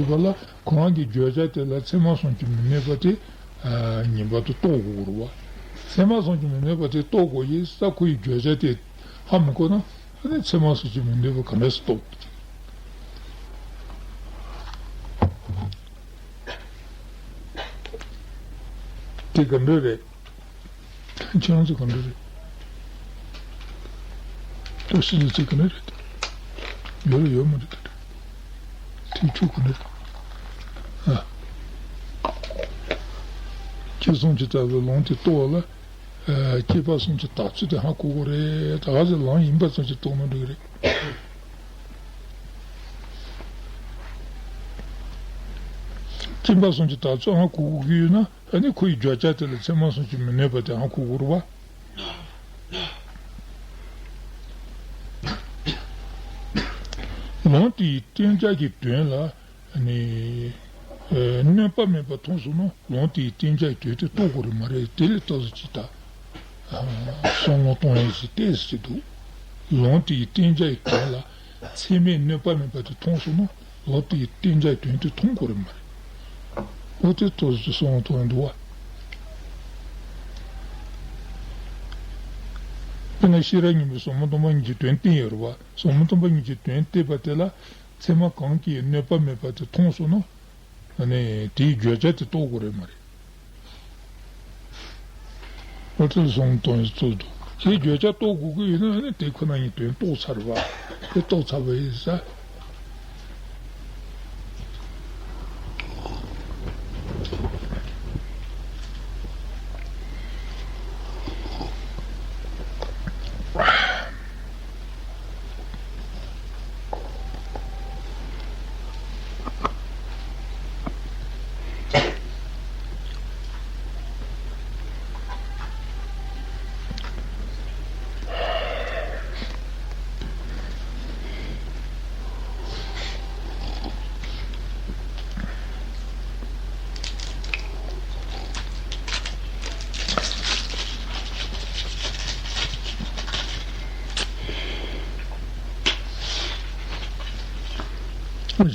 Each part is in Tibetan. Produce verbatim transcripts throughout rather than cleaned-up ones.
བ་ལ་ཁོ་རང་གི་བརྗོད་བྱ་དེ་ལ་ཚད་མ་གསུམ་གྱིས་མི་གནོད་པ་དེ་ངེས་པར་དུ་རྟོགས་དགོས་རེད་བ། ཚད་མ་གསུམ་གྱིས་མི་གནོད་པ་དེ་རྟོགས་དགོས་ཡིན་ས། ཁོ་ཡི་བརྗོད་བྱ་དེ་ཧ་མི་གོ་ན། ཨ་ནི་ཚད་མ་གསུམ་གྱིས་མི་གནོད་པ་ག་འདྲ་སེ་རྟོགས་དགོས། དེ་ག་འདྲ་རེད། ཁྱེད་རང་ཚོ་ག་འདྲ་རེད། ལྟོས་ཤིག་ནི་ཚིག་ག་འདྲ་རེད། ཡོད་ལ་ཡོད་མ་རེད། དེ་ཆོས་ག་འདྲ་རེད། ཨ། ཁྱེད་གསུམ་གྱིས་ལྟ་བུའི་ལུང་དེ་རྟོགས་ལ། ཨ། སྐྱེས་པ་གསུམ་གྱི་དག་ཚུལ་དེ་ཧ་གོ་དགོས་རེད། ད་ག་ཚོད་ལམ་ཡིན་པ་ཙམ་གྱིས་རྟོགས་ན་འགྲིག་གི་རེད། སྐྱེས་པ་གསུམ་གྱི་དག་ཚུལ་ཧ་གོ་དགོས་ཀྱི་ཡོད་ན། ཨ་ནི་ཁོ་ཡི་བརྗོད་བྱ་དེ་ལ་ཚད་མ་གསུམ་གྱིས་མི་གནོད་པ་དེ་ཧ་གོ་དགོས་རེད་བ། ལུང་དེ་ཡི་བསྟན་བྱ་གི་དོན་ལ་ནི། ཨ། གནོད་པ་མེད་པར་མཐོང་སོང་ན་ལུང་དེ་ཡི་བསྟན་བྱ་གི་དོན་དེ་རྟོགས་དགོས་རེད་མ་རེད། དེ་ལས་ལྟོས་ཟེར་གྱི་ད། ཨ། གསུང་ལུང་གཏོང་ཡས་ཟེར་ཏེ་ཟེར་གྱི་འདུག་ལུང་དེ་ཡི་བསྟན་བྱ་གི་དོན་ལ། ཚད་མས་གནོད་པ་མེད་པ་དེ་མཐོང་སོང་ན་ལུང་དེ་ཡི་བསྟན་བྱ་དོན་དེ་མཐོང་དགོས་རེད་མ་རེད། འོ་དེ་ལྟོས་ཟེར་གསུང་ཐོག་འདུག་བ། དཔེར་ན་ཤེས་རབ་སྙིང་པོའི་ཟབ་མོ་སྟོང་པ་ཉིད་ཀྱི་དོན་བསྟན་ཡོད་རེད་བ། ཟབ་མོ་སྟོང་པ་ཉིད་ཀྱི་དོན་བསྟན་པ་དེ་ལ་ཚད་མ་གང་གིས་གནོད་པ་མེད་པ་དེ་མཐོང་སོང་ན། ཨ་ནི་དེའི་བརྗོད་བྱ་དེ་རྟོགས་དགོས་རེད་མ་རེད། ཨོ་ཙི་གསུང་གཏོང་ཡི་ཚུལ་དུ། དེའི་བརྗོད་བྱ་རྟོགས་དགོས་ཀྱི་ཡོད་ན་ཨ་ནི་དེ་ཁོ་ན་ཉིད་དོན་རྟོགས་ཚར་བ། དེ་རྟོགས་ཚར་བ་ཡིན་ས།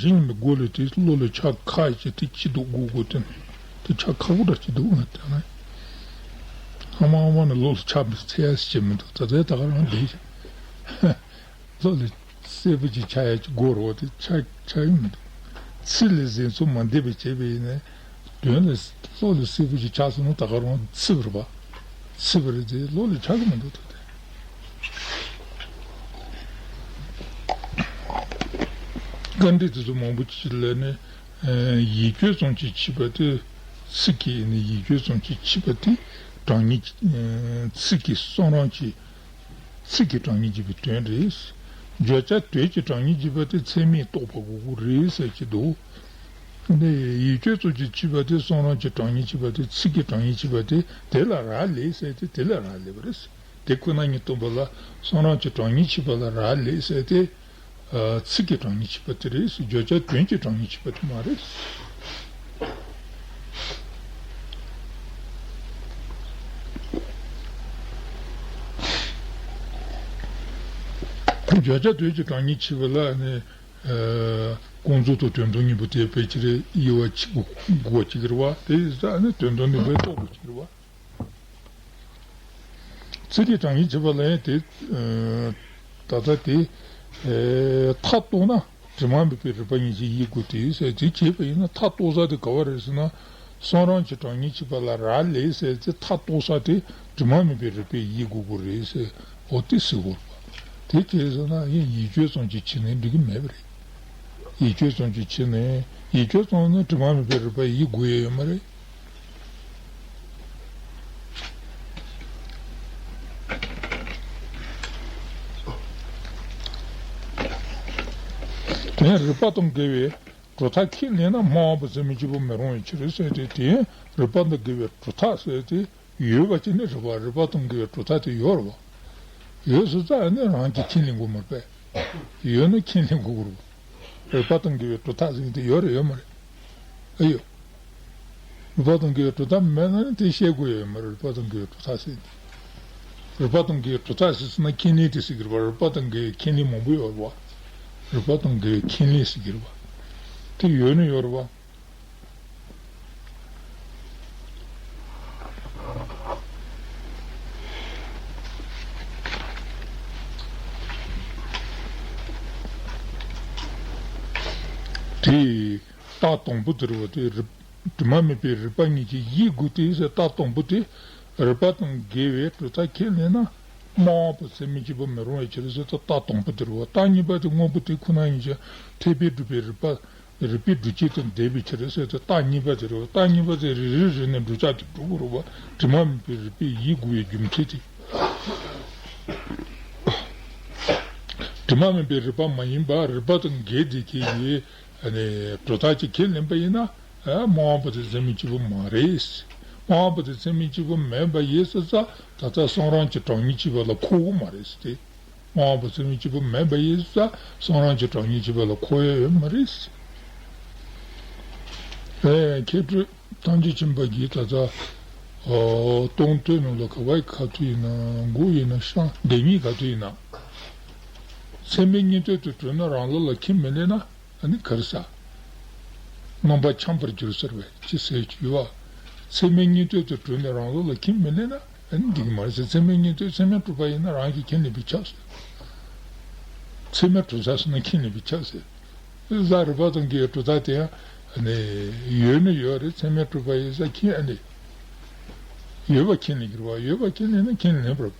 ཞིང་གི་སྒོ་ལས་དེ་བློ་ལས་ཆགས་ཁ་ཡི་ཅི་དེ་ཅི་འདུག་དགོས་དགོས་དེ་ནི་དེ་ཆགས་ཁ་བོ་འདྲ་ཅི་འདུག་ང་དེ་ནི་ཧ་མ་ཧ་མ་ནི་བློ་ལས་ཆགས་མི་ཚེ་ཡ་ཞིག་མི་འདུག་ད་ལྟའི་ད་ག་རང་བསྡད་བློ་ལས་གསལ་པོ་ཅིག་ཆགས་ཡ་ཅིག་དགོས་རེད་བ། དེ་ཆགས་ཆགས་ཡི་མི་འདུག་ཚིག་ལས་གཟེངས་ཚུལ་མ་འདེབས་པ་བྱས་པ་ཡིན་ན། དོན་ལ་བློ་ལ་གསལ་པོ་ཞིག་ཆགས་སོང་ན་ད་ག་རང་ཚིག་པ་རེད་པ། ཚིག་པ་རེད་དེ་བློ་ལ་ཆགས་ཀྱི་མི་འདུག་ད་དེ། བཀའ་འདྲི་དེ་ཚོ་མང་པོ་ཅིག་ལ་ནི། ཡིད་དཔྱོད་ཙམ་གྱིས་ཕྱིས་པ་དེ། ཚིག་གིས་ནི་ཡིད་དཔྱོད་ཙམ་གྱིས་ཕྱིས་པ་དེ། དྲང་ངེས། ཚིག་གི་གསུང་རང་གི་ཚིག་གིས་དྲང་ངེས་བྱེད་པའི་དོན་རེད། བརྗོད་བྱ་དོན་གྱིས་དྲང་ངེས་བྱེད་པ་དེ་ཚད་མས་རྟོགས་པ་དགོས་ཀྱི་རེད་ཟེར་གྱི་འདུག་འདི་ཡིད་དཔྱོད་ཙམ་གྱིས་ཕྱིས་པ་དེ་གསུང་རང་གིས་དྲང་ངེས་བྱེད་པ་དེ་ཚིག་གིས་དྲང་ངེས་བྱེད་པ་དེ་དེ་ལ་རག་ལས་ཟེར་ཏེ་དེ་ལ་རག་ལས་པ་རེད། དེ་ཁོ་ན་ཉིད་སྟོན་པ་ལ་གསུང་རང་གིས་དྲང་ངེས་བྱེད་པ་ལ་རག་ལས་ཟེར་ཏེ། ཚིག་གིས་དྲང་ངེས་བྱེད་པ་དེ་རེད། བརྗོད་བྱ་དོན་གྱིས་དྲང་ངེས་བྱེད་པ་དེ་མ་རེད། བརྗོད་བྱ་དོན་གྱིས་དྲང་ངེས་བྱེད་པ་ལ་ནི། ཨ། ཀུན་རྫོབ་དང་དོན་དམ་གཉིས་པོ་དེ་དཔེ་ཅིག་རེད། དབྱེ་བ་ཕྱེ་དགོས་ཀྱི་རེད་བ། དེ་ཡིན་ཙང་ནི་དོན་དམ་གཉིས་པོ་རྟོགས་དགོས་ཀྱི་རེད་བ། ཚིག་གིས་དྲང་ངེས་བྱེད་པ་ལ་ཡང་དེ། ཨ། ད་ལྟ་དེ། ཨ། མཐའ་རྟོགས་ན་དྲི་མ་མེད་པའི་རིགས་པ་ཡིན་ཞེས་དབྱེ་དགོས་ཏེ་ཟེར། དེ་བྱས་པ་ཡིན་ན་མཐའ་རྟོགས་ས་དེ་ག་བ་རེད་ཟེར་ན། གསུང་རང་གིས་དྲང་ངེས་བྱེད་པ་ལ་རག་ལས་ཟེར་ཏེ་མཐའ་རྟོགས་ས་དེ་དྲི་མ་མེད་པའི་རིགས་པས་དབྱེ་དགོས་ཀྱི་རེད་ཟེར། འོ་དེ་ཟེར་དགོས་རེད་པ། དེ་བྱས་ཟེར་ན་ཡང་ཡིད་དཔྱོད་ཙམ་གྱིས་ཕྱིས་ནས་འགྲིག་གི་མེད་པ་རེད། ཡིད་དཔྱོད་ཙམ་གྱིས་ཕྱིས་ནས། ཡིད་དཔྱོད་ཙམ་ནི་དྲི་མ་མེད་པའི་རིགས་པས་དབྱེ་དགོས་ཡ་ཡོད་མ་རེད། དེ་ཡང་རིགས་པ་དང་འགལ་བའི་གྲུབ་མཐས་ཁས་ལེན་ན་སྨྲ་བ་པོ་ཚད་མས་གཅོད་པར་མི་རུང་བའི་ཕྱིར་ཟེར་ཏེ། དེ་ཡང་རིགས་པ་དང་འགལ་བའི་གྲུབ་མཐས་ཟེར་ཏེ། ཡོད་པ་ཅིག་ནི་རིགས་པ། རིགས་པ་དང་འགལ་བའི་གྲུབ་མཐས་དེ་ཡོད་རེད་བ། ཡོད་ཟེར་ཙང་ནི་རང་གིས་ཁས་ལེན་དགོས་མ་རེད་པས། ཡོད་ན་ཁས་ལེན་དགོས་ཀྱི་རེད་བ། རིགས་པ་དང་འགལ་བའི་གྲུབ་མཐས་ཟེར་མཁན་དེ་ཡོད་རེད་ཡོད་མ་རེད། ཨེ་ཡོད། རིགས་པ་དང་འགལ་བའི་གྲུབ་མཐས་མེད་ན་ནི་དེ་བཤད་དགོས་ཡོད་མ་རེད། རིགས་པ་དང་འགལ་བའི་གྲུབ་མཐས་ཟེར་ནས། རིགས་པ་དང་འགལ་བའི་གྲུབ་མཐས་ཟེར་ཟེར་ན་ཁས་ལེན་དེ་ཟེར་གྱི་རེད་བ། རིགས་པ་དང་འགལ་བའི་ཁས་ལེན་མང་པོ་ཡོད་རེད་བ། རིགས་པ་དང་འགལ་བའི་ཁས་ལེན་ཟེར་གྱི་རེད་བ། དེ་ཡོད་ནི་ཡོད་རེད་བ། དེ་རྟགས་དང་པོ་དེ་རེད་བ། དེ་རིག་དྲི་མ་མེད་པའི་རིག་པ་ཉིད་ཀྱི་ཡིད་དགོས་ཏེ་ཟེར། རྟགས་དང་པོ་དེ་རིག་པ་དང་འགལ་བའི་གྲུབ་མཐའ་ཁས་ལེན་ན། སྨྲ་བ་པོ་ཚད་མས་སྐྱེས་བུ་མི་རུང་བའི་ཕྱིར་ཟེར་ཏེ་རྟགས་དང་པོ་དེ་རེད་བ། རྟགས་གཉིས་པ་དེ་དངོས་པོ་དེ་ཁོ་ན་ཉིད་ཀྱིས་འཐད་པས་གྲུབ་པའི་རིག་པ། རིག་པའི་སྒྲུབ་བྱེད་དང་ལྡན་པའི་ཕྱིར་ཟེར་ཏེ་རྟགས་གཉིས་པ་དེ་རེད། རྟགས་གཉིས་པ་དེ་རེ་རེ་རེ་ནས་བསྒྲུབ་བྱ་དེ་གྲུབ་དགོས་རེད་བ། དྲི་མ་མེད་པའི་རིག་པའི་ཡིད་དགོས་པའི་རྒྱུ་མཚན་དེ། དྲི་མ་མེད་པའི་རིག་པ་མ་ཡིན་པ་རིག་པ་དང་འགལ་ཏེ་སྐྱེ་བའི་གྲུབ་མཐའ་ཅིག་ཁས་ལེན་པ་ཡིན་ན། སྨྲ་བ་པོ་དེ་ཚད་མས་སྐྱེས་བུ་མ་རེད། སྨྲ་བ་པོ་དེ་ཚད་མས་སྐྱེས་བུ་མིན་པ་ཡིན་ཙང་ད་ལྟ་གསུམ་རང་གི་གྲངས་ངེས་བྱས་པ་ལ་འཁོར་གྱི་མ་རེད་ཟེར་ཏེ། སྨྲ་བ་པོ་ཚད་མས་སྐྱེས་བུ་མིན་པ་ཡིན་ཙང་གསུམ་རང་གི་གྲངས་ངེས་བྱས་པ་ལ་འཁོར་ཡ་ཡོད་མ་རེད། ཨེ་མཁས་གྲུབ་ཐམས་ཅད་མཁྱེན་པ་གིས་ད་ལྟ་ཨོ་སྟོང་ཐུན་ནང་ལ་ག་བའི་ག་ཐུན་ཡིན་ན་མགོ་ཡིན་ན་ཤངས་ལྡེ་མིག་ག་ཐུན་ཡིན་ན། ཚད་མའི་ཉན་ཐོས་དེ་གྲུབ་ན་རང་ལུགས་ལ་ཁས་མི་ལེན་ན། ཨ་ནི་ག་རེ་ཟ། རྣམ་པ་འཁྱམས་པར་འགྱུར་ཟེར་བས་ཅི་ཟེར་གྱི་ཡོད་བ། ཚད་མའི་ཉན་ཐོས་དེ་གྲུབ་ནས་རང་ལུགས་ལ་ཁས་མི་ལེན་ན་ཨ་ནི་འགྲིག་གི་མ་རེད་ཟེར། ཚད་མའི་ཉན་ཐོས་ཚད་མས་གྲུབ་པ་ཡིན་ན་རང་གིས་ཁས་ལེན་པས་ཁྱབ་ཟེར། ཚད་མས་གྲུབ་ས་སོང་ན་ཁས་ལེན་པས་ཁྱབ་ཟེར། ཟ་རིག་པ་དང་འགལ་བའི་གྲུབ་མཐའ་དེ་ཡང་ཨ་ནི་ཡོད་ནི་ཡོད་རེད། ཚད་མས་གྲུབ་པ་ཡིན་ས་ཁས་ཨ་ནི་ཡོད་པ་ཁས་ལེན་གྱི་རེད་བ། ཡོད་པ་ཁས་ལེན་ན་ཁས་ལེན་པར།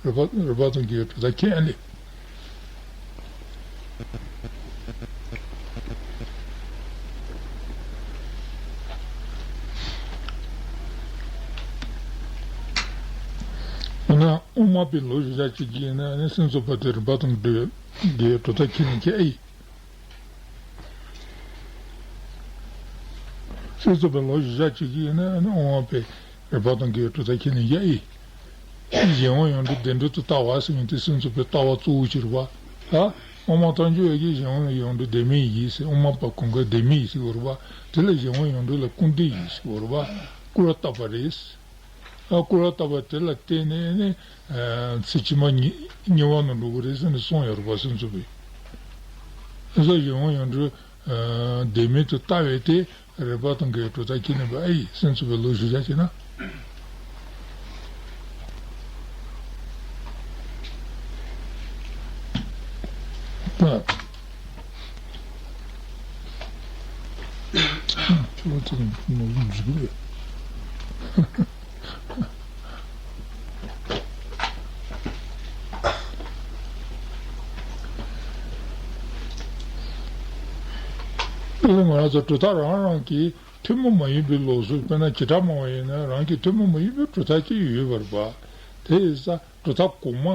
རིག་པ་རིག་པ་དང་འགལ་བའི་གྲུབ་མཐའ་ཁས་ལེན། འོ་ན་དབུ་མ་པའི་ལོ་བཞི་བརྒྱ་གཅིག་གིས་ཡིན་ན་ནི་སེམས་ཙམ་པ་དེ་རིག་པ་དང་འགལ་བའི་གྲུབ་མཐའ་ཁས་ལེན་མཁན་ཨེ་ཡིན། སེམས་ཙམ་པའི་ལོ་བཞི་བརྒྱ་གཅིག་གིས་ཡིན་ན་ནི་དབུ་མ་པའི་རིག་པ་དང་འགལ་བའི་གྲུབ་མཐའ་ཁས་ལེན་མཁན་ཨེ་ཡིན། གཞན་དབང་ཡོངས་གྲུབ་བདེན་གྲུབ་ཏུ་ལྟ་བ་ཟེར་མཁན་དེ་སེམས་ཙམ་པའི་ལྟ་བ་གཙོ་བོ་ཅིག་རེད་བ། ད་དབུ་མ་རྟགས་འཇུག་པ་གིས་གཞན་དབང་ཡོངས་གྲུབ་བདེན་མེད་ཡིན་ཟེར། དབུ་མ་པ་གང་ག་བདེན་མེད་ཡིན་ཟེར་གྱི་ཡོད་རེད་བ། དེ་ལ་གཞན་དབང་ཡོངས་གྲུབ་ལ་སྐུར་འདེབས་ཡིན་ཟེར་གྱི་ཡོད་རེད་བ། སྐུར་བ་བཏབ་པ་རེད། ཨ་སྐུར་བ་བཏབ་པ་དེ་ལ་བརྟེན་ནས་ནི་ཚེ་ཕྱི་མ་དམྱལ་བ་ནང་འགྲོ་གི་རེད་ཟེར་ནས་གསུངས་ཡོད་རེད་བ། སེམས་ཙམ་པས། ཨ་ས་གཞན་དབང་ཡོངས་གྲུབ་བདེན་མེད་དུ་ལྟ་བས་དེ་རིག་པ་དང་འགལ་བའི་གྲུབ་མཐའ་ཁས་ལེན་པ་ཨེ་ཡིན། སེམས་ཙམ་པའི་ལོ་བཞི་བརྒྱ་བྱས་ན། ད་ཁྱོད་ཚོ་ནོར་འཛུགས་རེད། དེ་ལ་ང་རང་ཚོ་གྲུབ་མཐའ་རང་རང་གི་ཐུན་མོང་མ་ཡིན་པའི་ལུགས་སྲོལ། དཔེར་ན་བྱེ་བྲག་སྨྲ་བ་ཡིན་ན་རང་གི་ཐུན་མོང་མ་ཡིན་པའི་གྲུབ་མཐའ་ཅིག་ཡོད་པ་རེད་པ། དེ་ཡིན་ཙང་གྲུབ་མཐའ་གོང་མ་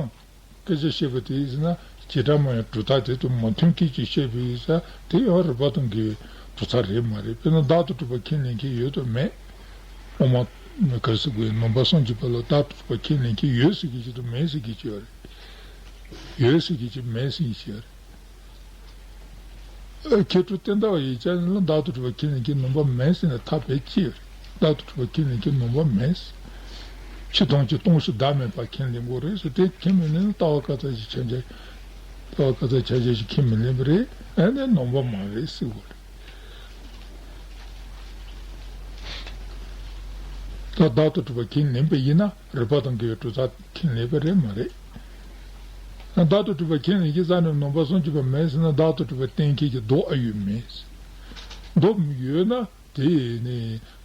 སྐད་ཆ་བཤད་པ་དེ་ཡིན་ན་བྱེ་བྲག་སྨྲ་བའི་གྲུབ་མཐའ་དེ་དང་མ་མཐུན་མཁན་ཅིག་བཤད་པ་ཡིན་ཙང་དེ་ཡང་རིག་པ་དང་འགལ་བའི་གྲུབ་མཐའ་རེད་མ་རེད། དཔེར་ན་བདག་ཏུ་གྲུབ་པ་ཁས་ལེན་མཁན་ཡོད་དམ་མེད། དབུ་མ་ག་རེ་ཟེར་དགོས། ནང་པ་སངས་རྒྱས་པ་ལ་བདག་ཏུ་གྲུབ་པ་ཁས་ལེན་མཁན་ཡོད་ཟེར་མཁན་ཅིག་དང་མེད་ཟེར་མཁན་ཅིག་ཡོད་རེད། ཡོད་ཟེར་མཁན་ཅིག་མེད་ཟེར་མཁན་ཅིག་ཡོད་རེད། ཨ་མཁས་གྲུབ་བསྟན་དར་བ་ཡིན་ཙང་ལ་བདག་ཏུ་གྲུབ་པ་ཁས་ལེན་མཁན་ནང་པ་མེད་ཟེར་ནས་ཐག་བེད་ཅི་ཡོད་རེད། བདག་ཏུ་གྲུབ་པ་ཁས་ལེན་མཁན་ནང་པ་མེད་ཟེར། ཕྱི་དོན་གྱི་སྟོང་ཞིང་བདག་མེད་པ་ཁས་ལེན་དགོས་རེད་ཟེར། དེ་ཁས་མི་ལེན་ན་ལྟ་བ་བཀའ་རྩ་ཞིག་ཆ་འཇོག་ལྟ་བ་བཀའ་རྩ་ཆ་འཇོག་ཞིག་ཁས་མི་ལེན་པ་རེད། ཨ་ནི་ནང་པ་མ་རེད་ཟེར་དགོས་རེད། ད་བདག་ཏུ་གྲུབ་པ་ཁས་ལེན་པ་ཡིན་ན་རིག་པ་དང་འགལ་བའི་གྲུབ་མཐའ་ཁས་ལེན་པ་རེད་མ་རེད། བདག་ཏུ་གྲུབ་པ་ཁས་ལེན་གྱི་ས་ནས་ནང་པ་སངས་རྒྱས་པ་མེད་ཟེར་ན་བདག་ཏུ་གྲུབ་པ་བསྟན་མཁན་གྱི་མདོ་ཨ་ཡོད་མེད། མདོ་ཡོད་ན་དེ་ནི་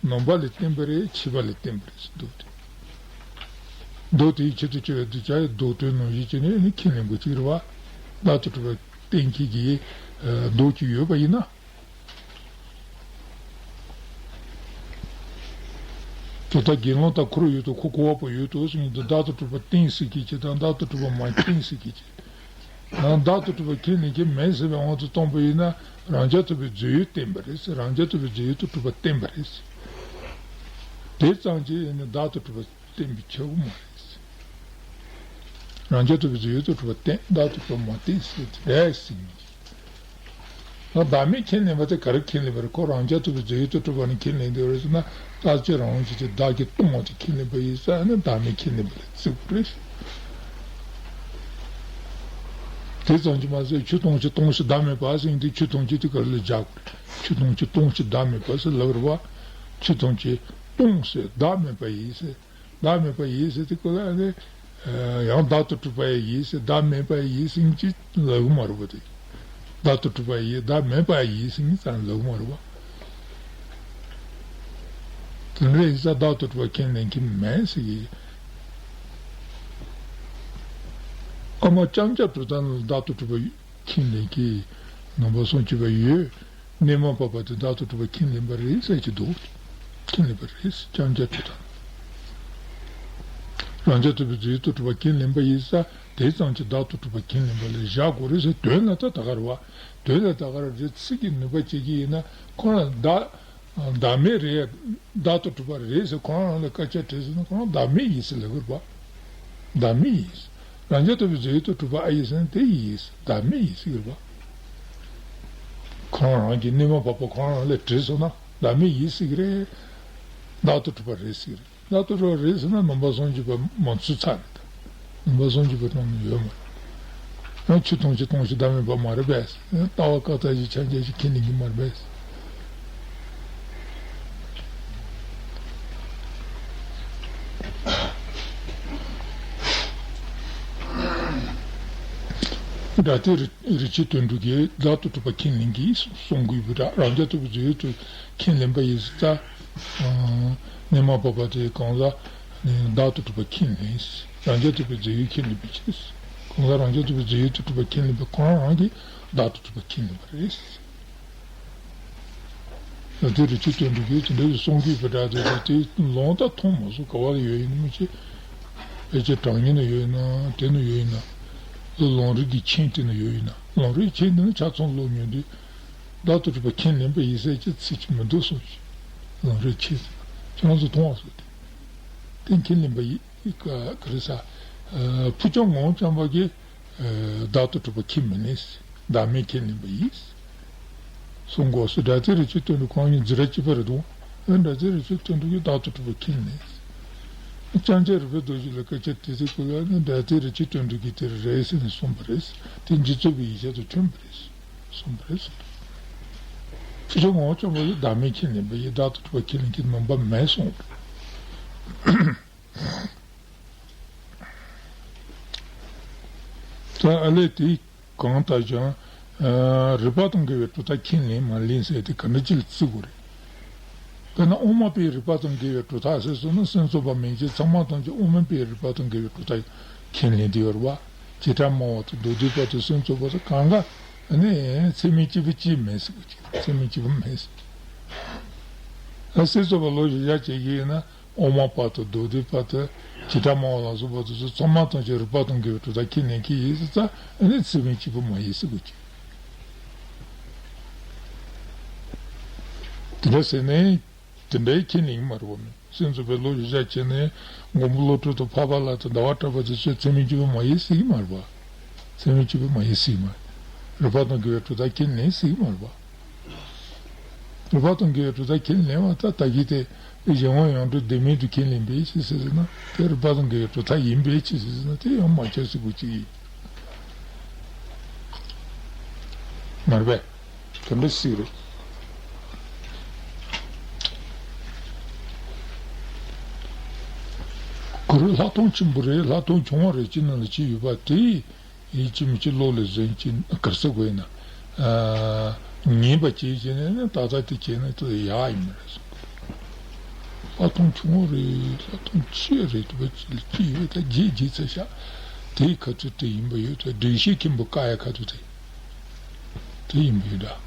ནང་པ་ལས་བརྟེན་པ་རེད། ཕྱི་པ་ལས་བརྟེན་པ་རེད་ཟེར་མདོ་དེ། མདོ་དེའི་ཆེད་དུ་གཅོད་པའི་གདུལ་བྱ་ཡི་མདོ་དོན་ནང་བཞིན་བྱས་ནས་ནི་ཁས་ལེན་དགོས་ཀྱི་རེད་བ། བདག་ཏུ་གྲུབ་པ་བསྟན་མཁན་གྱི་མདོ་ཅིག་ཡོད་པ་ཡིན་ན། དེ་ལྟར་དགེ་སློང་དང་འཁོར་ཡོད་དོ། ཁོ་གོ་བ་པོ་ཡོད་དོ་ཟེར་མཁན་དེ་བདག་ཏུ་གྲུབ་པ་བསྟན་ཟེར་མཁན་ཅིག་དང་བདག་ཏུ་གྲུབ་པ་མ་བསྟན་ཟེར་མཁན་ཅིག་ཡང་བདག་ཏུ་གྲུབ་པ་ཁས་ལེན་མཁན་མེད་ཟེར་བའི་དབང་དུ་བཏང་པ་ཡིན་ན་རང་རྐྱ་ཐུབ་པའི་རྫས་ཡོད་བསྟན་པ་རེད་ཟེར། རང་རྐྱ་ཐུབ་པའི་རྫས་ཡོད་དུ་གྲུབ་པ་བསྟན་པ་རེད་ཟེར། དེ་ཙམ་གྱིས་ནི་བདག་ཏུ་གྲུབ་པ་བསྟན་པའི་ཆེད་དུ་མ་རེད་ཟེར། རང་རྐྱ་ཐུབ་པའི་རྫས་ཡོད་དུ་གྲུབ་པ་བསྟན། བདག་ཏུ་གྲུབ་པ་མ་བསྟན་ཟེར་དེ་རེད་ཟེར་མཁན་ཅིག་ད་བདག་མེད་ཁས་ལེན་པ་དེ་ག་རེ་ཁས་ལེན་པ་རེད། ཁོ་རང་རྐྱ་ཐུབ་པའི་རྫས་ཡོད་དུ་གྲུབ་པ་ནི་ཁས་ལེན་འདོད་རེད་ཟེར་ན་རྟག་གཅིག་རང་དབང་ཅིག་དེ་བདག་གིས་སྟོང་བ་དེ་ཁས་ལེན་པ་ཡིན་ཙང་ནི་བདག་མེད་ཁས་ལེན་པ་ལ་བརྩི་དགོས་རེད། ད་ དེ་ཙམ་གྱིས་མ་ཟད་ཆོས་སྟོང་ཕྱིར་སྟོང་ཕྱིར་བདག་མེད་པ་ཟེར་དུས་ཆོས་སྟོང་ཕྱིར་དེ་ག་རེ་ལ་སྦྱར་དགོས་རེད། ཆོས་སྟོང་ཕྱིར་སྟོང་ཕྱིར་བདག་མེད་པ་ཟེར་ལབ་རེད་བ། ཆོས་སྟོང་ཕྱིར་སྟོང་ཟེར་བདག་མེད་པ་ཡིས་ཟེར། བདག་མེད་པ་ཡིས་ཟེར་དེ་ཀོ་ལ་ནི། ཡང་བདག་ཏུ་གྲུབ་པ་ཡིས་ཟེར་བདག་མེད་པ་ཡིས་ཟེར་གྱི་ལབ་གི་མ་རེད་བ་དེ། བདག་ཏུ་གྲུབ་པ་ཡིས་བདག་མེད་པ་ཡིས་ཟེར་གྱི་ཙམ་ལབ་གི་མ་རེད་བ། དེ་འདྲ་ཡིན་ཙང་བདག་ཏུ་གྲུབ་པ་ཁས་ལེན་གྱི་མེད་ཟེར་གྱི། ཨ་མ་ཅམ་ཅ་གྲུབ་མཐའ་ནི་བདག་ཏུ་གྲུབ་པ་ཁས་ལེན་གྱི་ནང་པ་སོང་བྱེད་པ་ཡོད། གནས་མ་བབ་པ་དེ་བདག་ཏུ་གྲུབ་པ་ཁས་ལེན་པ་རེད་ཟེར་གྱི་འདུག་ཁས་ལེན་པ་རེད། ཅམ་ཅ་གྲུབ་མཐའ། རང་རྐྱ་ཐུབ་པའི་རྫས་ཡོད་དུ་གྲུབ་པ་ཁས་ལེན་པ་ཡིན་ཙང་དེ་ཙམ་གྱིས་བདག་ཏུ་གྲུབ་པ་ཁས་ལེན་པ་ལ་བཞག་དགོས་རེད་ཟེར། དོན་ལ་ད་ད་ག་རེད་བ། དོན་ལ་ད་ག་རེ་རེད། ཚིག་གི་ནུས་པ་བྱེད་ཀྱི་ཡིན་ན་ཁོ་རང་བདག་བདག་མེད་རེད། བདག་ཏུ་གྲུབ་པ་རེད་ཟེར་ཁོ་རང་རང་ལ་སྐད་ཆ་དྲིས་ཟེར་ན་ཁོ་རང་བདག་མེད་ཡིན་ཟེར་ལབ་དགོས་རེད་བ། བདག་མེད་ཡིན། རང་རྐྱ་ཐུབ་པའི་རྫས་ཡོད་དུ་གྲུབ་པ་ཨ་ཡིན་ཟེར་ན་དེ་ཡིན། བདག་མེད་ཡིན་ཟེར་གྱི་རེད་བ། ཁོ་རང་རང་གི་གནས་མ་བབ་པ་ཁོ་རང་རང་ལ་དྲིས་སོང་ན་བདག་མེད་ཡིན་ཟེར་གྱི་རེད། བདག་ཏུ་གྲུབ་པ་རེད་ཟེར་གྱི་རེད། བདག་ཏུ་གྲུབ་པ་རེད་ཟེར་ན་ནང་པ་སངས་རྒྱས་པ་མ་ཚུད་ཚར་རེད། ནང་པ་སངས་རྒྱས་པའི་ནང་ནས་ཡོད་མ་རེད། ཡང་ཆོས་སྟོང་ཕྱིར་སྟོང་ཕྱིར་བདག་མེད་པ་མ་རེད་པས། ལྟ་བ་བཀའ་རྟགས་ཀྱི་ཕྱག་རྒྱ་ཞིག་ཁས་ལེན་གྱི་མ་རེད་པས། སྒྲ་དེ་རི་རི་ཆོས་དོན་གྲུབ་ཀྱིས་བདག་ཏུ་གྲུབ་པ་ཁས་ལེན་གྱི་གསུང་དགོས་པའི་སྒྲ། རང་རྐྱ་ཐུབ་པའི་རྫས་ཡོད་དུ་ཁས་ལེན་པ་ཡིན་ཙང་། གནས་མ་བབ་པ་དེ་གང་ཟག་ནི་བདག་ཏུ་གྲུབ་པ་ཁས་ལེན། རང་རྐྱ་ཐུབ་པའི་རྫས་ཡོད་ཁས་ལེན་པའི་ཕྱིར། གང་ཟག་རང་རྐྱ་ཐུབ་པའི་རྫས་ཡོད་དུ་གྲུབ་པ་ཁས་ལེན་པའི་ཁོ་རང་རང་གིས་བདག་ཏུ་གྲུབ་པ་ཁས་ལེན་པ་རེད། ད་དེ་རི་ཆོས་དོན་གྲུབ་ཀྱིས་དེ་འདྲའི་གསུང་གི་བུ་དྲག་དེ་དེ་ལུང་ད་མཐོང་མ་སོང་། ག་བ་ལ་ཡོད་ཡིན་མི་ཤེས། ཕལ་ཆེར་གྲངས་ངེས་ན་ཡོད་ཡིན་ན་དེ་ན་ཡོད་ཡིན་ན། ལུང་རིགས་ཀྱི་ཆེན་དེ་ན་ཡོད་ཡིན་ན། ལུང་རིགས་ཆེན་དེ་ན་ཆ་ཚང་ཀློག་མྱོང་དུས། བདག་ཏུ་གྲུབ་པ་ཁས་ལེན་པ་ཡིན་ཟེར་གྱི་ཚིག་ཅིག་མི་འདུག་གསུངས་ཤིང་། ལུང་རིགས་ཆེན་དེ་ན་ཁྱེད་རང་ཚོ་མཐོང་བ་སོང་དེ། དེ་ཁས་ལེན་པ་ཡིན། ག་རེ་ཟ། ཕུགས་རྒྱང་ངོ་བོ་རྐྱང་པ་གིས། བདག་ཏུ་གྲུབ་པ་ཁས་མི་ལེན། བདག་མེད་ཁས་ལེན་པ་ཡིན། གསུང་གོ་སོ། སྒྲ་དེ་རི་ཆོས་དོན་གྲུབ་ཁོང་གཉིས་འཛིན་གྲྭ་གཅིག་པ་རེད་འདུག་སྒྲ་དེ་རི་ཆོས་དོན་གྲུབ་ཀྱིས་བདག་ཏུ་གྲུབ་པ་ཁས་ལེན། ཅང་ཅེ་རི་པའི་རྡོ་རྗེ་ལ་སྐད་ཆ་དྲིས་ཚེ་ཁོ་ལ་ནི་སྒྲ་དེ་རི་ཆོས་དོན་གྲུབ་ཀྱིས་དེ་རེད་ཟེར་ནས་གསུངས་པ་རེད། དེ་འཇིག་ཚོགས་པའི་ཡིད་ཆེས་དང་མཐུན་པ་རེད། གསུངས་པ་རེད། ཕུགས་རྒྱང་ངོ་བོ་རྐྱང་པ་ཡིས་བདག་མེད་ཁས་ལེན་པ་ཡིན། བདག་ཏུ་གྲུབ་པ་ཁས་ལེན་གྱི་ནུས་པ་མེད་གསུངས། ད་ཨ་ལས་དེ་གང་ལྟར་ཀྱང་། རིགས་པ་དང་འགལ་བའི་གྲུབ་མཐའ་ཁས་ལེན་མ་ལེན་ཟེར་དེ་ག་འདྲ་ཅིག་ལ་བརྩི་དགོས་རེད། དཔེར་ན་དབུ་མ་པས་རིགས་པ་དང་འགལ་བའི་གྲུབ་མཐའ་ཟེར་སོང་ན་སེམས་ཙམ་པ་མན་ཆད་ཚང་མ་ཐམས་ཅད་དབུ་མ་པས་རིགས་པ་དང་འགལ་བའི་གྲུབ་མཐའ་ཁས་ལེན་དེ་ཡོད་རེད་བ། བྱེ་བྲག་སྨྲ་བ་དང་མདོ་སྡེ་པ་དང་སེམས་ཙམ་པ་དང་གང་ག་ནི་ཚད་མིན་གཅིག་པུ་གཅིག་མེད་ཟེར་དགོས་ཀྱི། ཚད་མིན་གཅིག་པུ་མེད་ཟེར། སེམས་ཙམ་པ་ལོ་བཞི་བརྒྱ་བྱེད་ཀྱི་ཡིན་ན། དབུ་མ་པ་དང་མདོ་སྡེ་པ་དང་བྱེ་བྲག་སྨྲ་བ་ལ་སོགས་པ་དེ་ཚོ་ཚང་མ་ཐམས་ཅད་རིགས་པ་དང་འགལ་བའི་གྲུབ་མཐའ་ཁས་ལེན་གྱི་ཡིན་ཟེར་ཙང་ཨ་ནི་ཚད་མིན་གཅིག་པུ་མ་ཡིན་ཟེར་དགོས་ཀྱི། དེ་འདྲ་ཟེར་ནས་དེ་འདྲའི་ཁས་ལེན་གྱི་མ་རེད་བ། མི་སེམས་ཙམ་པས་ལོ་བཞི་བརྒྱ་བྱས་ནས་མགོན་པོ་ཀླུ་སྒྲུབ་དང་འཕགས་པ་ལྷ་དང་ཟླ་བ་གྲགས་པ་དེ་ཚོས་ཚད་མིན་གཅིག་པུ་མ་ཡིན་ཟེར་གྱི་མ་རེད་བ། ཚད་མིན་གཅིག་པུ་མ་ཡིན་ཟེར་གྱི་མ་རེད། རིགས་པ་དང་འགལ་བའི་གྲུབ་མཐའ་ཁས་ལེན་ཟེར་གྱི་མ་རེད་བ། རིགས་པ་དང་འགལ་བའི་གྲུབ་མཐའ་ཁས་ལེན་པ་ད་ལྟ་གི་དེ་གཞན་དབང་ཡང་སྒྲུབ་བདེན་མེད་དུ་ཁས་ལེན་པའི་ཕྱིར་ཟེར་ན་དེ་རིགས་པ་དང་འགལ་བའི་གྲུབ་མཐའ་ཡིན་པའི་ཕྱིར་ཟེར་ན་དེ་ཡང་མ་ཁྱབ་ཟེར་དགོས་ཀྱི་ཡིན། མ་རེད་པས། དེ་འདྲ་ཞིག་རེད། གུ་རུ་ལྷག་མཐོང་ཆེན་པོ་རེད། ལྷག་མཐོང་ཆུང་བ་རེད། ཅི་ནང་ལ་ཅི་ཡོད་པ་དེ། ཡིད་ཆེས་མི་ཆེས་བློ་ལ་ཟིན་གྱི་གར་ས་དགོས་ན། ཨ། ངེས་པ་བྱེད་བྱེད་ནས་ནི་ད་ལྟ་དེ་བྱས་ན་དེ་ཡག་ཡིན་མ་རེད་གསུངས། ལྷག་མཐོང་ཆུང་ངུ་རེད། ལྷག་མཐོང་ཆེ་རེད། དེ་བ་ཅི་ལ་ཅི་ཡོད་ད་རྗེས་རྗེས་ཚ་ཤག་དེའི་ཁ་ཐུག་དེ་ཡིན་པ་ཡོད་ད་འགྲེལ་བཤད་མཁན་པོ་བཀག་ཡ་ཁ་ཐུག་དེ། དེ་ཡིན་པ་ཡོད་ད།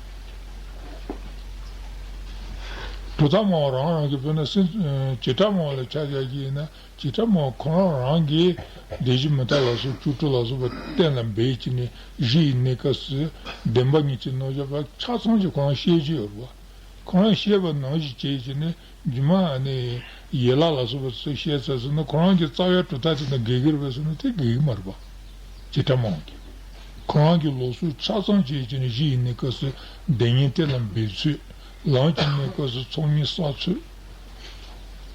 གྲུབ་མཐའ་སྨྲ་བ་རང་རང་གི་དཔེར་ན་སེམས་བྱེ་བྲག་སྨྲ་བ་ལ་ཆ་བཞག་གི་ཡིན་ན། བྱེ་བྲག་སྨྲ་བ་ཁོ་རང་རང་གིས་བདེན་བཞི་མི་རྟག་ལ་སོགས་བཅུ་དྲུག་ལ་སོགས་པ་གཏན་ལ་འབེབས་བྱས་ནས་གཞི་ཡི་གནས་སྐབས་སུ་བདེན་པ་ངེས་ཅན་རྣམ་གཞག་པ་ཆ་ཚང་ཞིག་ཁོ་རང་བཤད་ཀྱི་ཡོད་རེད་བ། ཁོ་རང་བཤད་པ་ནང་བཞིན་བྱས་བྱས་ནས་རྗེས་མ་ནི་ཡན་ལག་ལ་སོགས་པ་ཚོ་བཤད་ཚར་སོང་ན་ཁོ་རང་གི་རྩ་བའི་གྲུབ་མཐའ་དེ་དང་འགལ་གྱི་རེད་པས་ཟེར་ན་དེ་འགལ་གྱི་མ་རེད་བ། བྱེ་བྲག་སྨྲ་བ་གིས་ཁོ་རང་གི་ལུགས་སྲོལ་ཆ་ཚང་བྱས་བྱས་ནས་གཞི་ཡི་གནས་སྐབས་སུ་བདེན་གཉིས་གཏན་ལ་འབེབས་ཚུལ། ལམ་གྱི་གནས་སྐབས་སུ་ཚོགས་གཉིས་བསགས་ཚུལ།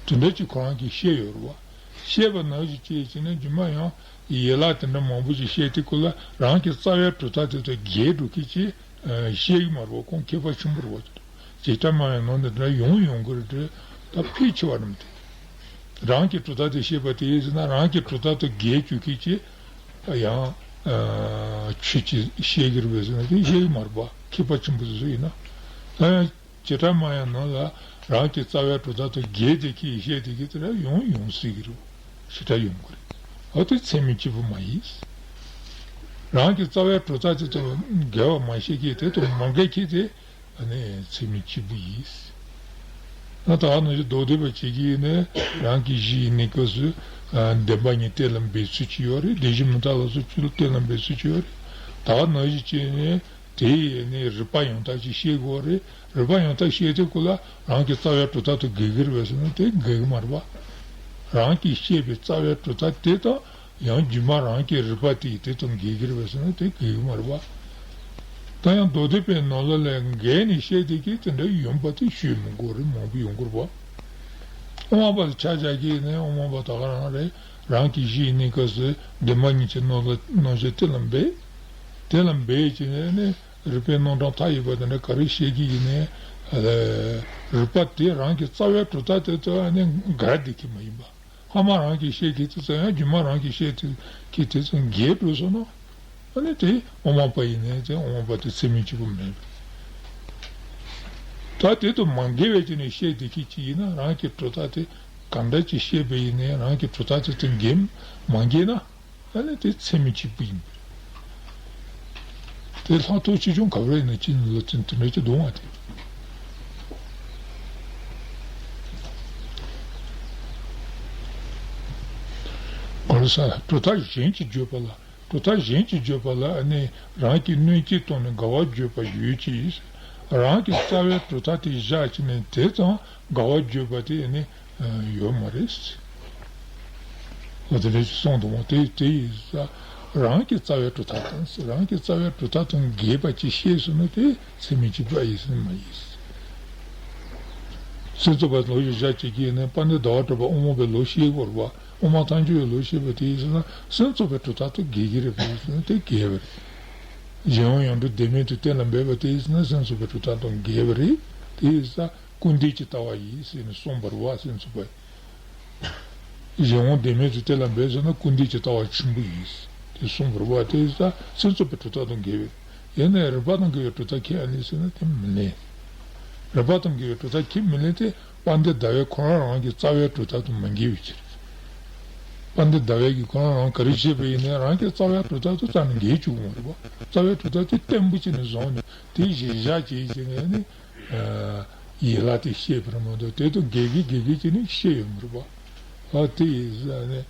དེ་འདྲ་ཅིག་ཁོ་རང་གིས་བཤད་ཡོད་རེད་བ། བཤད་པ་ནང་བཞིན་བྱས་བྱས་ནས་རྗེས་མ་ཡང་ཡན་ལག་དེ་འདྲ་མང་པོ་ཞིག་བཤད་དེ་ཁོ་ལ་རང་གི་རྩ་བའི་གྲུབ་མཐའ་དེ་དང་འགལ་འགྲོ་མཁན་ཅིག་བཤད་གི་མ་རེད་པ། ཁོང་མཁས་པ་ཆེན་པོ་རེད་པ། བྱེ་བྲག་སྨྲ་བའི་ནང་དུ་འདྲ་ཡོང་ཡོང་གི་རེད་དེ། ད་ཕལ་ཆེ་བ་རྣམས་དེ་རང་གི་གྲུབ་མཐའ་དེ་བཤད་པ་དེ་ཡིན་ཟེར་ན་རང་གི་གྲུབ་མཐའ་དང་འགལ་བཅུག་མཁན་ཅིག་ཡང་ཆོས་ཅིག་བཤད་གི་རེད་པས་ཟེར་ན་དེ་བཤད་གི་མ་རེད་པ། མཁས་པ་ཆེན་པོ་ཚོ་ཡིན་ན། ད་ཡང་། བྱེ་བྲག་སྨྲ་བའི་ནང་ལ་རང་གི་རྩ་བའི་གྲུབ་མཐའ་དང་འགལ་ཏེ་ཁྱེད་ཀྱིས་བཤད་དེ་གི་དེ་ལ་ཡོང་ཡོང་སྲིད་ཀྱི་རེད། ཞེ་དྲག་ཡོང་གི་རེད། འོ་དེ་ཚད་མིན་གཅིག་པུ་མ་ཡིན། རང་གི་རྩ་བའི་གྲུབ་མཐའ་དེ་དང་འགལ་བ་མ་བཤད་ཀྱི་དེ་དང་མ་འགལ་ཁྱེད་དེ་ཨ་ནི་ཚད་མིན་གཅིག་པུ་ཡིན། ད་ད་ག་ནང་བཞིན་མདོ་སྡེ་པ་གཅིག་གིས་ནི་རང་གི་གཞི་ཡི་གནས་སྐབས་སུ་བདེན་པ་གཉིས་གཏན་ལ་འབེབས་ཚུལ་གཅིག་ཡོད་རེད། བདེན་བཞི་མི་རྟག་ལ་སོགས་གཅིག་ལ་གཏན་ལ་འབེབས་ཚུལ་གཅིག་ཡོད་རེད། ད་ག་ནང་བཞིན་བྱས་ནས། དེ་ཡི་ནི་རིགས་པ་ཡང་དག་ཅིག་བཤད་དགོས་རེད། རིགས་པ་ཡང་དག་བཤད་དུས་སྐབས་ལ་རང་གི་རྩ་བའི་གྲུབ་མཐའ་དང་འགལ་གྱི་རེད་པས་ཟེར་ན་དེ་འགལ་གྱི་མ་རེད་པ། རང་གིས་བཤད་པའི་རྩ་བའི་གྲུབ་མཐའ་དེ་དང་ཡང་རྗེས་མ་རང་གི་རིགས་པ་དེ་ཡིས་དེ་དང་འགལ་གྱི་རེད་པས་ཟེར་ན་དེ་འགལ་གྱི་མ་རེད་པ། ད་ཡང་མདོ་སྡེ་པའི་ནང་ལོགས་ལ་འགལ་ནས་བཤད་དེ་གི་དེ་འདྲ་ཡོང་པ་དེ་ཞུས་མི་དགོས་རེད། མང་པོ་ཡོང་གི་རེད་པ། དབུ་མ་པ་ལ་ཆ་བཞག་གི་ནི་དབུ་མ་པ་ད་ག་རང་རེད། རང་གི་གཞི་ཡི་གནས་སྐབས་སུ་བདེན་པ་གཉིས་ཀྱི་རྣམ་གཞག་གཏན་ལ་འབེབས། དེ་ལ་འབད་བྱས་ནས་ནི་རིགས་པའི་རྣམ་གྲངས་མཐའ་ཡས་པ་དེ་འདྲ་ག་རེ་བཤད་ཀྱི་ཡིན་ནའི། རིགས་པ་དེ་རང་གི་རྩ་བའི་གྲུབ་མཐའ་དེ་ཚོ་ནི་འགལ་བསྡད་ཀྱི་མ་ཡིན་པ། སྔ་མ་རང་གིས་བཤད་ཀྱི་དེ་ཚོ་ཡང་རྗེས་མ་རང་གིས་བཤད་ཀྱི་དེ་ཚོ་འགལ་འགྲོ་སོང་ན། ཨ་ནི་དེ་དབུ་མ་པ་ཡིན་ནའི་དེ་དབུ་མ་པ་དེ་ཚད་མིན་གཅིག་པུ་མིན། ད་དེ་དང་མ་འགལ་བའི་ཆ་ནས་བཤད་བསྡད་མཁན་ཅིག་ཡིན་ན་རང་གི་གྲུབ་མཐའ་དེ་གང་འདྲ་ཅིག་བཤད་པ་ཡིན་ནའི་རང་གི་གྲུབ་མཐའ་དེ་དང་འགལ་མ་འགལ་ན། ཨ་ནི་དེ་ཚད་མིན་གཅིག་པུ་ཡིན་པས། དེ་ལྷག་ཐོག་ཆེ་ཆུང་ག་རེ་ཡིན་ན་ཅི་ཡིན་ལ་ཅི་དེ་འདྲ་ཅིག་འདུག་ཨ། དེ་གོ་ས་གྲུབ་མཐའ་གཞན་གྱིས་བརྗོད་པ་ལ་གྲུབ་མཐའ་གཞན་གྱིས་བརྗོད་པ་ལ་ཨ་ནི་རང་གི་གནོད་བྱེད་བཏང་ནས་འགལ་བར་བརྗོད་པ་ཡོད་ཀྱི། རང་གི་རྩ་བའི་གྲུབ་མཐའ་དེ་བཞག་བྱས་ནས་དེ་ཙམ་འགལ་བར་བརྗོད་པ་དེ་ཨ་ནི། ཡོད་མ་རེད། འོ་དེ་འདྲ་ཞིག་གསུངས་འདུག་མོ། དེ་དེ་ཡིན་ཙང་རང་གི་རྩ་བའི་གྲུབ་མཐའ་དང་རང་གི་རྩ་བའི་གྲུབ་མཐའ་དང་འགལ་བ་ཅིག་བཤད་སོང་ན་དེ་ཚད་མིན་གཅིག་པ་ཡིན་ཟེར་ན་མ་ཡིན། སེམས་ཙམ་པ་ལོ་བཞི་བཞག་བྱེད་ཀྱི་ཡིན་ན་དཔལ་ལྡན་ཟླ་བ་གྲགས་པ་དབུ་མ་པའི་ལོ་བཤད་དགོས་རེད་པ། དབུ་མ་ཐལ་འགྱུར་བའི་ལོ་བཤད་པ་དེ་ཡིན་ཟེར་ན་སེམས་ཙམ་པའི་གྲུབ་མཐའ་དང་འགལ་གྱི་རེད་པ་ཡིན་ཟེར་ན་དེ་འགལ་བ་རེད། གཞན་དབང་ཡང་སྒྲུབ་བདེན་མེད་དུ་གཏན་ལ་འབེབས་པ་དེ་ཡིན་ཟེར་ན་སེམས་ཙམ་པའི་གྲུབ་མཐའ་དང་འགལ་བ་རེད། དེ་ཡིན་ཙང་། སྐུར་འདེབས་ཀྱི་ལྟ་བ་ཡིན་ཟེར་ནས་གསུངས་པ་རེད་པ། སེམས་ཙམ་པས། གཞན་དབང་བདེན་མེད་དུ་གཏན་ལ་འབེབས་ཟེར་ན་སྐུར་འདེབས་ཀྱི་ལྟ་བ་ཆེན་པོ་ཡིན་ཟེར་དེ་གསུངས་པ་རེད་པ། དེ་ཡིན་ཙང་སེམས་ཙམ་པའི་གྲུབ་མཐའ་དང་འགལ་བས། ཡིན་ནའི་རིགས་པ་དང་འགལ་བའི་གྲུབ་མཐའ་ཁས་ཨ་ལེན་ཟེར་ན་དེ་མི་ལེན། རིགས་པ་དང་འགལ་བའི་གྲུབ་མཐའ་ཁས་མི་ལེན་དེ་དཔལ་ལྡན་ཟླ་བས་ཁོ་རང་རང་གི་རྩ་བའི་གྲུབ་མཐའ་དང་མ་འགལ་བའི་ཕྱིར། དཔལ་ལྡན་ཟླ་བས་ཀྱིས་ཁོ་རང་རང་ག་རེ་བྱས་པ་ཡིན་ནའི་རང་གི་རྩ་བའི་གྲུབ་མཐའ་དང་རྩ་ནས་འགལ་བཅུག་གི་མ་རེད་པ། རྩ་བའི་གྲུབ་མཐའ་དེ་བརྟན་པོ་བྱས་ནས་བཟུང་ནས་དེ་གཞིར་བཞག་བྱས་བྱས་ནས་ནི། ཡན་ལག་དེ་བཤད་པར་མ་གཏོགས་དེ་དང་འགལ་གྱི་འགལ་གྱི་བྱས་ནས་བཤད་ཡོད་མ་རེད་པ། ཨ་དེ་ཡིན་ཙང་ནི།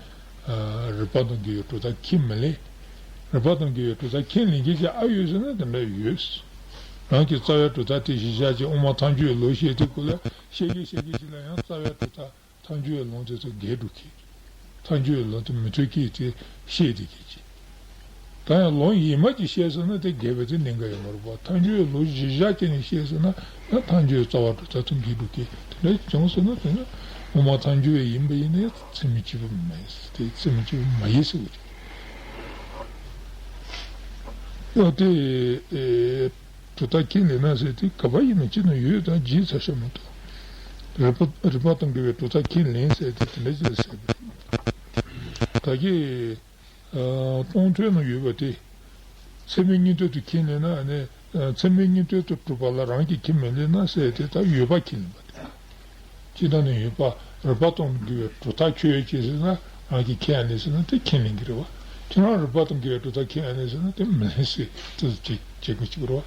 རིགས་པ་དང་འགལ་བའི་གྲུབ་མཐའ་ཁས་མི་ལེན། རིགས་པ་དང་འགལ་བའི་གྲུབ་མཐའ་ཁས་ལེན་མཁན་ཅིག་ཨ་ཡོད་ཟེར་ན་དེ་འདྲ་ཡོད། རང་གི་རྩ་བའི་གྲུབ་མཐའ་དེ་གཞིར་བཞག་བྱས་དབུ་མ་ཐལ་འགྱུར་བའི་ལོ་བཤད་དུས་སྐབས་ལ་བཤད་ཀྱི་བཤད་ཀྱི་ཅིག་ལ་ཡང་རྩ་བའི་གྲུབ་མཐའ། ཐལ་འགྱུར་བའི་ལུང་དེ་ཚོ་འགལ་འགྲོ་གི། ཐལ་འགྱུར་བའི་ལུང་དེ་མི་འཐད་ཀི་དེ་བཤད་བསྡད་ཀྱི་ཅིག་ད་ཡང་ལུང་ཡིན་མ་ཅིག་བཤད་སོང་ན་དེ་འགལ་བ་དེ་གནད་འགག་ཡོད་མ་རེད་པ། ཐལ་འགྱུར་བའི་ལུང་གཞིར་བཞག་བྱས་ནས་བཤད་སོང་ན་ཡང་ཐལ་འགྱུར་བའི་རྩ་བ་གྲུབ་མཐའ་དེ་འགལ་འགྲོ་གི། དེ་འདྲ་བྱུང་སོང་ན་དེ་ནི་དབུ་མ་ཐལ་འགྱུར་བའི་ཡིན་པ་ཡིན་ནའི་ཚད་མིན་གཅིག་པུ་མ་ཡིན། དེ་ཚད་མིན་གཅིག་པུ་མ་ཡིན་ཟེར་བ་རེད། ཡང་དེ། གྲུབ་མཐའ་ཁས་ལེན་ན་ཟེར་དེ་ག་པར་ཡིན་ན་ཅི་ན་ཡོད་དང་བརྗེད་ཚར་ཤག་མ་གཏོགས། རིགས་པ་རིགས་པ་དང་འགལ་བའི་གྲུབ་མཐའ་ཁས་ལེན་ཟེར་དེ་དེ་འདྲ་ཅིག་ལ་ཟེར་བ་རེད། ད་གིན་སྟོང་ཐུན་ན་ཡོད་པ་དེ་ཚད་མའི་སྙིང་དོན་དུ་ཁས་ལེན་ན་ནི་ཚད་མའི་སྙིང་དོན་དུ་གྲུབ་པ་ལ་རང་གིས་ཁས་མི་ལེན་ན་ཟེར་དེ་ད་ཡོད་པ་ཁས་ལེན་པ་དེ། སྤྱིར་བཏང་ནས་ཡོད་པ་རིགས་པ་དང་འགལ་བའི་གྲུབ་མཐའ་ཁྱོད་ཡོད་ཅེས་ཟེར་ན་རང་གིས་ཁས་ཨ་ལེན་ཟེར་ན་དེ་ཁས་ལེན་གྱི་རེད་བ། ཁྱོད་རང་རིགས་པ་དང་འགལ་བའི་གྲུབ་མཐའ་ཁས་ཨ་ལེན་ཟེར་ན་དེ་མི་ལེན་ཟེར་དེ་ཚོ་བྱེད་བྱེད་དགོས་ཀྱི་རེད་བ།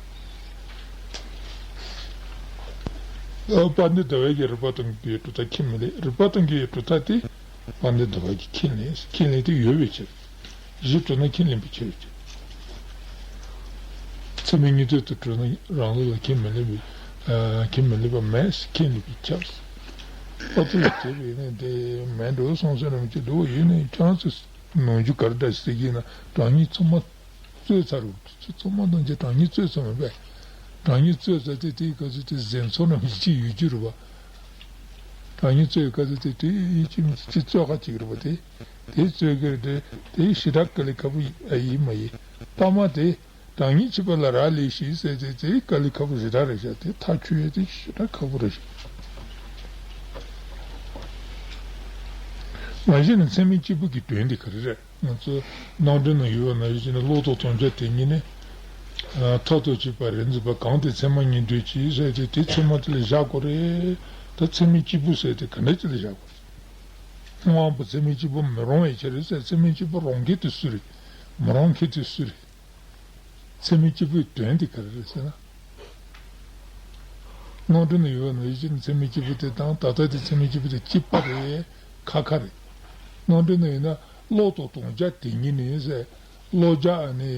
ཨ་དཔལ་ལྡན་ཟླ་བས་ཀྱི་རིགས་པ་དང་འགལ་བའི་གྲུབ་མཐའ་ཁས་མི་ལེན། རིགས་པ་དང་འགལ་བའི་གྲུབ་མཐའ་དེ་དཔལ་ལྡན་ཟླ་བ་གིས་ཁས་ལེན་ཁས་ལེན་དེ་ཡོད་པའི་ཕྱིར། གཞི་གྲུབ་ན་ཁས་ལེན་པའི་ཕྱིར། ཚད་མའི་སྙིང་དོན་དུ་གྲུབ་ན་རང་ལུགས་ལ་ཁས་མི་ལེན་པའི་ཨ་ཁས་མི་ལེན་པ་མེད་ཁས་ལེན་པའི་ཕྱིར། ཨ་ཙི་ལ་བྱས་པས་ནི་དེ་མེད་འགྲོ་སོང་ཟེར་རམ་གྱི་འདུག་ཡིན་ནའི་ཁྱེད་རང་ཚོས་ནོར་འཁྲུལ་ག་རེ་འདྲ་ཞིག་ཟེར་གྱི་ཡིན་ན་གྲངས་ཉིད་ཚང་མ་རྩོད་ཚར་རུ་ཚང་མ་དང་གྱི་གྲངས་ཉིད་རྩོད་ཚར་མ་པས། གྲངས་ཉིད་རྩོད་ཚར་དེ་དེའི་སྐབས་སུ་དེ་གཟེངས་ཚོར་རམ་གྱི་ཅིག་ཡོད་རྒྱུ་རེད་བ། གྲངས་སྙིང་རྩོད་ཡོད་ག་ཚོད་དེ་དེ་ཡིན་གཅིག་མིན་གཅིག་རྩོད་ཁ་གཅིག་རེད་པ། དེ་དེ་རྩོད་གི་རེད། དེ་ཞེ་དྲག་དཀའ་ལས་ཁག་པོ་ཡིན་མ་ཡིན། ལྟ་མ་དེ་གྲངས་སྙིང་ཆོད་པ་ལ་རག་ལས་ཤིག་ཟེར་དེ་དེ་དཀའ་ལས་ཁག་པོ་ཞེ་དྲག་རེད་ཤག། དེ་ཐག་ཆོད་ཡས་དེ་ཞེ་དྲག་ཁག་པོ་རེད་ཤག། མ་གཞི་ནས་ཚད་མིན་གཅིག་པུ་གི་དོན་དེ་ག་རེ་རེད། ང་ཚོ་ནང་དོན་ནང་ཡོད་པ་ནང་བཞིན་བྱས་ན་བློ་རྟོག་སྟོང་རྐྱང་དེ་ཉིད་ནི། མཐའ་ལྟོ་གཅིག་པ་རིག་འཛིན་པ་གང་དེ་ཚད་མ་ཉིད་འདོད་ཀྱི་ཟེར་ཏེ་དེ་ཚད་མ་དེ་ལ་བཞག་དགོས་རེད། ད་ཚད་མིན་གཅིག་པུ་ཟེར་ཏེ་ག་འདྲ་ཅིག་ལ་བཞག་དགོས། དབང་པོ་ཚད་མིན་གཅིག་པུ་མི་རུང་བའི་ཕྱིར་ཟེར། ཚད་མིན་གཅིག་པུ་རུང་མཁན་དེ་སུ་རེད། མི་རུང་མཁན་དེ་སུ་རེད། ཚད་མིན་གཅིག་པུའི་དོན་དེ་ག་རེ་རེད་ཟེར་ན། ནང་དོན་ནང་ཡོད་པ་ནང་བཞིན་ཚད་མིན་གཅིག་པུ་དེ་དང་ད་ལྟ་དེ་ཚད་མིན་གཅིག་པུ་དེ་གཅིག་པ་རེད། ཁ་ཁ་རེད། ནང་དོན་ནང་ཡིན་ན་བློ་རྟོག་སྟོང་རྐྱང་དེ་ཉིད་ནི་ཟེར། བློ་རྒྱ་ནི་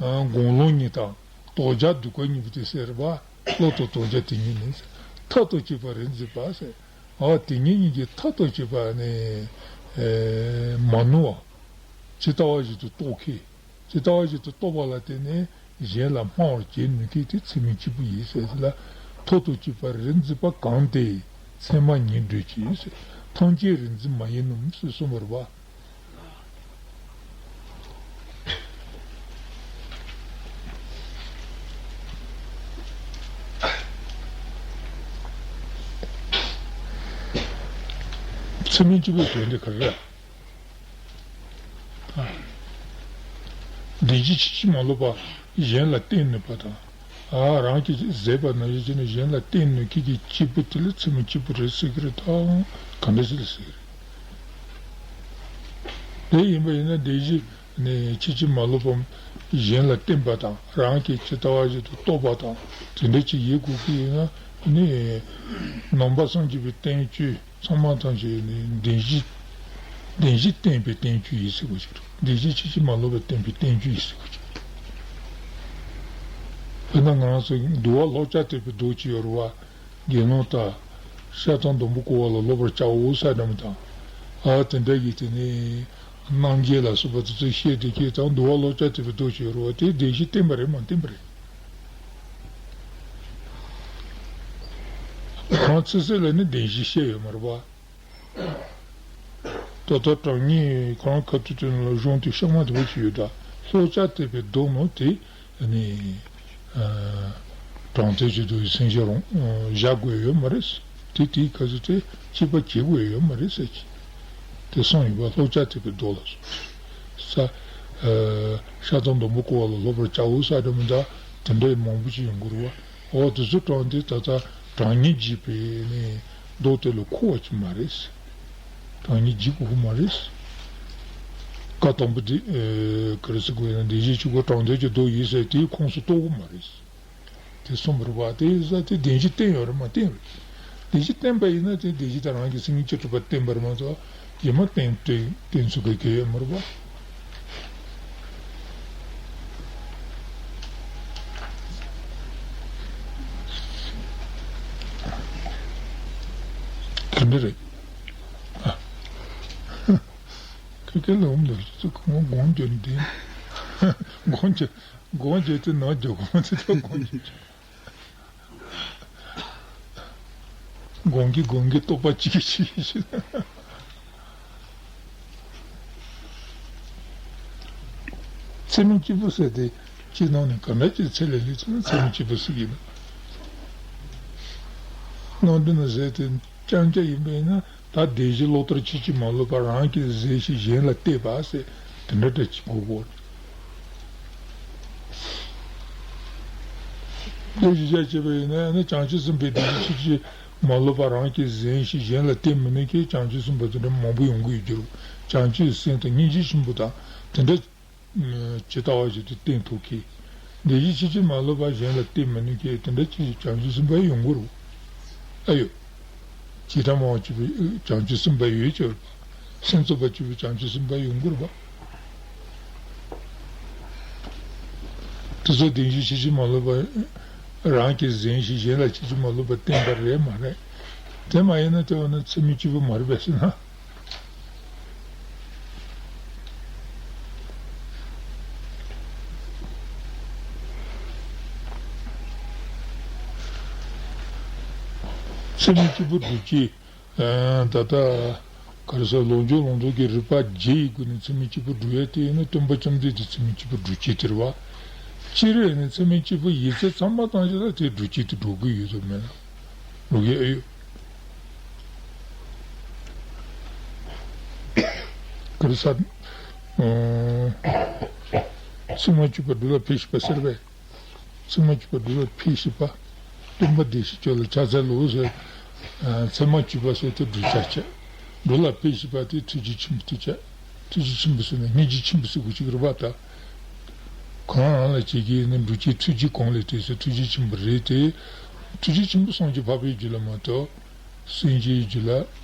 དགོངས་ཀློང་གཉིས་དང་རྟོགས་རྒྱ་སྡུད་པ་གཉིས་པོ་དེ་ཟེར་བ། བློ་རྟོག་སྟོང་རྐྱང་དེ་ཉིད་ནི་ཟེར། མཐའ་ལྟོ་གཅིག་པ་རིག་འཛིན་པ་ཟེར། ཨ་དེ་ཉིད་གཉིས་ཀྱི་མཐའ་ལྟོ་གཅིག་པ་ནི་མ་ནུ་བ། ཇི་ལྟ་བ་བཞིན་དུ་རྟོགས་མཁན། ཇི་ལྟ་བ་བཞིན་དུ་རྟོགས་པ་ལ་བརྟེན་ནས་གཞན་ལ་སྨྲ་བར་བྱེད་ནུས་མཁན་དེ་ཚད་མིན་གཅིག་པུ་ཡིན་ཟེར་ལ། མཐའ་ལྟོ་གཅིག་པ་རིག་འཛིན་པ་གང་དེ་ཚད་མ་ཉིད་འདོད་ཀྱི་ཟེར། ཐམས་ཅད་རིག་འཛིན་མ་ཡིན་ནམ་ཟེར་གསུངས་པ་རེད་པ། ཚད་མིན་གཅིག་པུའི་དོན་དེ་ག་རེ་རེད། བདེན་བཞི་ཕྱིན་ཅི་མ་ལོག་པ་གཞན་ལ་བསྟན་ནུས་པ་དང་། ཨ་རང་གིས་ཟད་པ་ནང་བཞིན་བྱས་ནས་གཞན་ལ་བསྟན་ནུས་མཁན་གྱི་གཅིག་པུ་དེ་ལ་ཚད་མིན་གཅིག་པུ་རེད་ཟེར་གྱི་རེད་དམ། ག་འདྲ་ཞིག་ལ་ཟེར་གྱི་རེད། དེ་ཡིན་པ་ཡིན་ན་བདེན་བཞི་ནི་ཕྱིན་ཅི་མ་ལོག་པ་གཞན་ལ་བསྟན་པ་དང་རང་གིས་ཇི་ལྟ་བ་བཞིན་དུ་རྟོགས་པ་དང་དེ་འདྲ་ཅིག་ཡིན་དགོས་ཀྱི་ཡིན་ན་ནི། ནང་པ་སངས་རྒྱས་པའི་བསྟན་བཅོས་ཚང་མ་ཐམས་ཅད་ནི་བདེན་བཞི། བདེན་བཞི་བསྟན་པའི་བསྟན་བཅོས་ཡིན་ཟེར་དགོས་ཀྱི་རེད། བདེན་བཞི་ཕྱིན་ཅི་མ་ལོག་པའི་བསྟན་པའི་བསྟན་བཅོས་ཡིན་ཟེར་དགོས་ཀྱི་རེད། དཔེར་ན་ང་རང་ཚོ་འདུལ་བ་ལྷོ་བྱ་དེད་དཔོན་མདོ་ཅིག་ཡོད་རེད་པ། དགེ་སློང་དག་ཤ་དང་སྡོང་པོ་བཀོལ་བ་ལ་སློབ་པར་བྱའོ་ཟེར་འདྲ་མོ་དང་། ཨ་དེ་འདྲ་ཡིན་དེ་ནི། རྣམ་འབྱེད་ལ་སོགས་པ་དེ་ཚོ་བཤད་དེ་ཁྱེད་དང་འདུལ་བ་ལྷོ་བྱ་དེད་དཔོན་མདོ་ཅིག་ཡོད་རེད་པ། དེ་བདེན་བཞི་བསྟན་པ་རེད་མ་བསྟན་པ་རེད། གང་ཚེ་སྲོག་ལ་ནི་བདེན་བཞི་བཤད་ཡོད་མ་རེད་པ། ད་ལྟ་དྲང་ངེས་གང་ཁ་ཐུག་དེ་ལ་གཞུང་དེ་གཤའ་མ་དེ་བ་ཞིག་ཡོད་ད། ལྷོ་བྱ་དེད་དཔོན་མདོ་ནོ་དེ་ནི་དྲང་དོན་གྱི་མདོ་ཡི་མཚན་གཞི་རང་བཞག་དགོས་ཡོད་མ་རེད། དེ་དེའི་ཁ་ཚུ་དེ་དཔྱད་པ་བྱེད་དགོས་ཡོད་མ་རེད་ཟེར་གྱི་དེ་གསུངས་ཡོད་པ། ལྷོ་བྱ་དེད་དཔོན་མདོ་ལ་སོགས་ས། ཤ་དང་སྡོང་པོ་བཀོལ་བ་ལ་སློབ་པར་བྱའོ་ཟེར་འདྲ་མོ་ད་དེ་འདྲ་མང་པོ་ཅིག་ཡོང་གི་རེད་པ། འོ་དེ་ཚོ་དྲངས་ཏེ་ད་ལྟ་དྲང་ངེས་འབྱེད་པའི་ནི་མདོ་དེ་ལ་མཁོ་བ་ཅིག་མ་རེད། དྲང་ངེས་འབྱེད་དགོས་མ་རེད། བཀའ་དང་པོ་དེ་ག་རེ་ཟེར་དགོས་ན་བདེན་བཞིའི་ཆོས་སྐུ་དྲང་དོན་གྱི་མདོ་ཡིན་ཟེར་དེའི་ཁོངས་སུ་གཏོགས་དགོས་མ་རེད། དེ་གསུངས་པ་རེད་པ། དེ་ཡིན་ཙང་དེ་བདེན་བཞི་བསྟན་ཡོད་རེད་མ་བསྟན་རེད། བདེན་བཞི་བསྟན་པ་ཡིན་ན་དེ་བདེན་བཞི་དེ་རང་གི་སེམས་ཉིད་ཀྱིས་གྲུབ་པ་བསྟན་པ་རེད་མ་གཏོགས་གཞན་མ་བསྟན་བསྟན་བསྟན་ཚུལ་ག་གེ་ཡོད་མ་རེད་པ། དེ་འདྲ་རེད། ཨ། ཁ་སྐད་ལ་འོང་འདུག་ཅི་ཚོ་གང་དགོངས་བརྒྱབ་ནས་བསྡད། དགོངས་བརྒྱབ། དགོངས་བརྒྱབ་དེ་ནང་རྒྱབ་གོང་དེ་ཚོ་དགོངས་བརྒྱབ། དགོངས་ཀྱི་དགོངས་ཀྱི་རྟོག་པ་གཅིག་གིས་གཅིག་གིས་གཅིག། ཚད་མིན་གཅིག་པུ་ཟེར་དེ་སྤྱིར་བཏང་ནས་ག་འདྲ་ཅིག་ཚད་ལས་ལུས་ཚུལ་ལ་ཚད་མིན་གཅིག་པུ་ཟེར་གྱི་འདུག། ནང་དོན་ལ་ཟེར་དེ་རྐྱང་རྐྱང་ཡིན་པ་ཡིན་ན། ད་བདེན་བཞི་བློ་ལྟར་ཕྱིན་ཅི་མ་ལོག་པ་རང་གིས་ཟད་ཞིང་གཞན་ལ་གཏད་པ་ཟེར་དེ་འདྲ་འདྲ་ཅིག་གོ་དགོས། དེ་གཞི་བཞག་བྱས་པ་ཡིན་ན་ནི་བྱང་ཆུབ་སེམས་དཔའི་བདེན་བཞི་ཕྱིན་ཅི་མ་ལོག་པ་རང་གིས་ཟད་ཞིང་གཞན་ལ་གཏད་མི་ནུས་མཁན་བྱང་ཆུབ་སེམས་དཔའ་དེ་འདྲ་མང་པོ་ཡོང་གི་ཡོད་རྒྱུ་རེད། བྱང་ཆུབ་སེམས་དང་སྙིང་རྗེ་ཆེན་པོ་དང་དེ་འདྲ། ཇི་ལྟ་བ་བཞིན་དུ་བསྟན་ཐུབ་མཁན། བདེན་བཞི་ཕྱིན་ཅི་མ་ལོག་པ་གཞན་ལ་བསྟན་མི་ནུས་མཁན་དེ་འདྲ་ཅིག་བྱང་ཆུབ་སེམས་དཔའ་ཡོང་གི་རེད། ཨ་ཡོད། བྱེ་བྲག་སྨྲ་བ་གཅིག་པུའི་བྱང་ཆུབ་སེམས་དཔའ་ཡོད་ཀྱི་རེད་པ། སེམས་རྩོད་པ་གཅིག་པུའི་བྱང་ཆུབ་སེམས་དཔའ་ཡོང་གི་རེད་པ། དེ་ཚོ་བདེན་བཞི་ཕྱིན་ཅི་མ་ལོག་པ་རང་གིས་ཟད་ཞིང་གཞན་ལ་ཕྱིན་ཅི་མ་ལོག་པ་བསྟན་པ་རེད་མ་རེད། དེ་མ་ཡིན་ན་དེ་འོ་ན་ཚད་མིན་གཅིག་པུ་མ་རེད་པས་ཟེར་ན། ཚད་མིན་གཅིག་པུ་སྒྲུབ་བྱེད་ ཨ། ད་ལྟ་ག་རེ་ཟེར། ལོག་འཇོག་ལོག་འཇོག་གི་རིགས་པ་བརྒྱད་ཡི་སྒོ་ནས་ཚད་མིན་སྐྱེས་བུ་སྒྲུབ་ཡ་དེ་ཡིན་ན། སྟོན་པ་བཅོམ་ལྡན་འདས་ཚད་མིན་སྐྱེས་བུ་སྒྲུབ་བྱེད་དེ་རེད་བ། སྤྱིར་ཡིན་ན་ཚད་མིན་སྐྱེས་བུ་ཡིན་ཚད་ཚང་མ་བཏང་རྗེས་ལ་དེ་སྒྲུབ་བྱེད་དུ་འགྲོ་གི་ཡོད་དམ་མེད་ན། འགྲོ་གི་ཨེ་ཡོད། ག་རེ་ཟེར། ཨ། ཚད་མར་གྱུར་པ་སྒྲུབ་ལ་ཕན་བཞི་པ་ཟེར་བས། ཚད་མར་གྱུར་པ་སྒྲུབ་ལ་ཕན་བཞི་པ། སྟོན་པ་བདེ་གཤེགས་སྐྱོབ་ལ་ཕྱག་འཚལ་ལོ་ཟེར། ཨ། ཚད་མར་གྱུར་པ་ཟེར་དེ་བསྒྲུབ་བྱ་བྱས། སྒྲུབ་ལ་ཕན་བཞི་པ་དེ་ཐུགས་རྗེ་ཆེན་པོ་དེ་བྱས། ཐུགས་རྗེ་ཆེན་པོ་ཟེར་ན་སྙིང་རྗེ་ཆེན་པོ་ཟེར་དགོས་ཀྱི་རེད་པ་ད། གང་རང་ལ་བྱེད་ཀྱི་ཡིན་ན། སྒྲུབ་བྱེད་ཐུགས་རྗེ་གང་ལས་བྲལ་ཟེར་ཐུགས་རྗེ་ཆེན་པོ་རེད་དེ། ཐུགས་རྗེ་ཆེན་པོ་སངས་རྒྱས་འཕགས་པའི་རྒྱུད་ལ་མ་གཏོགས། སེམས་ཅན་རྒྱུད་ལ་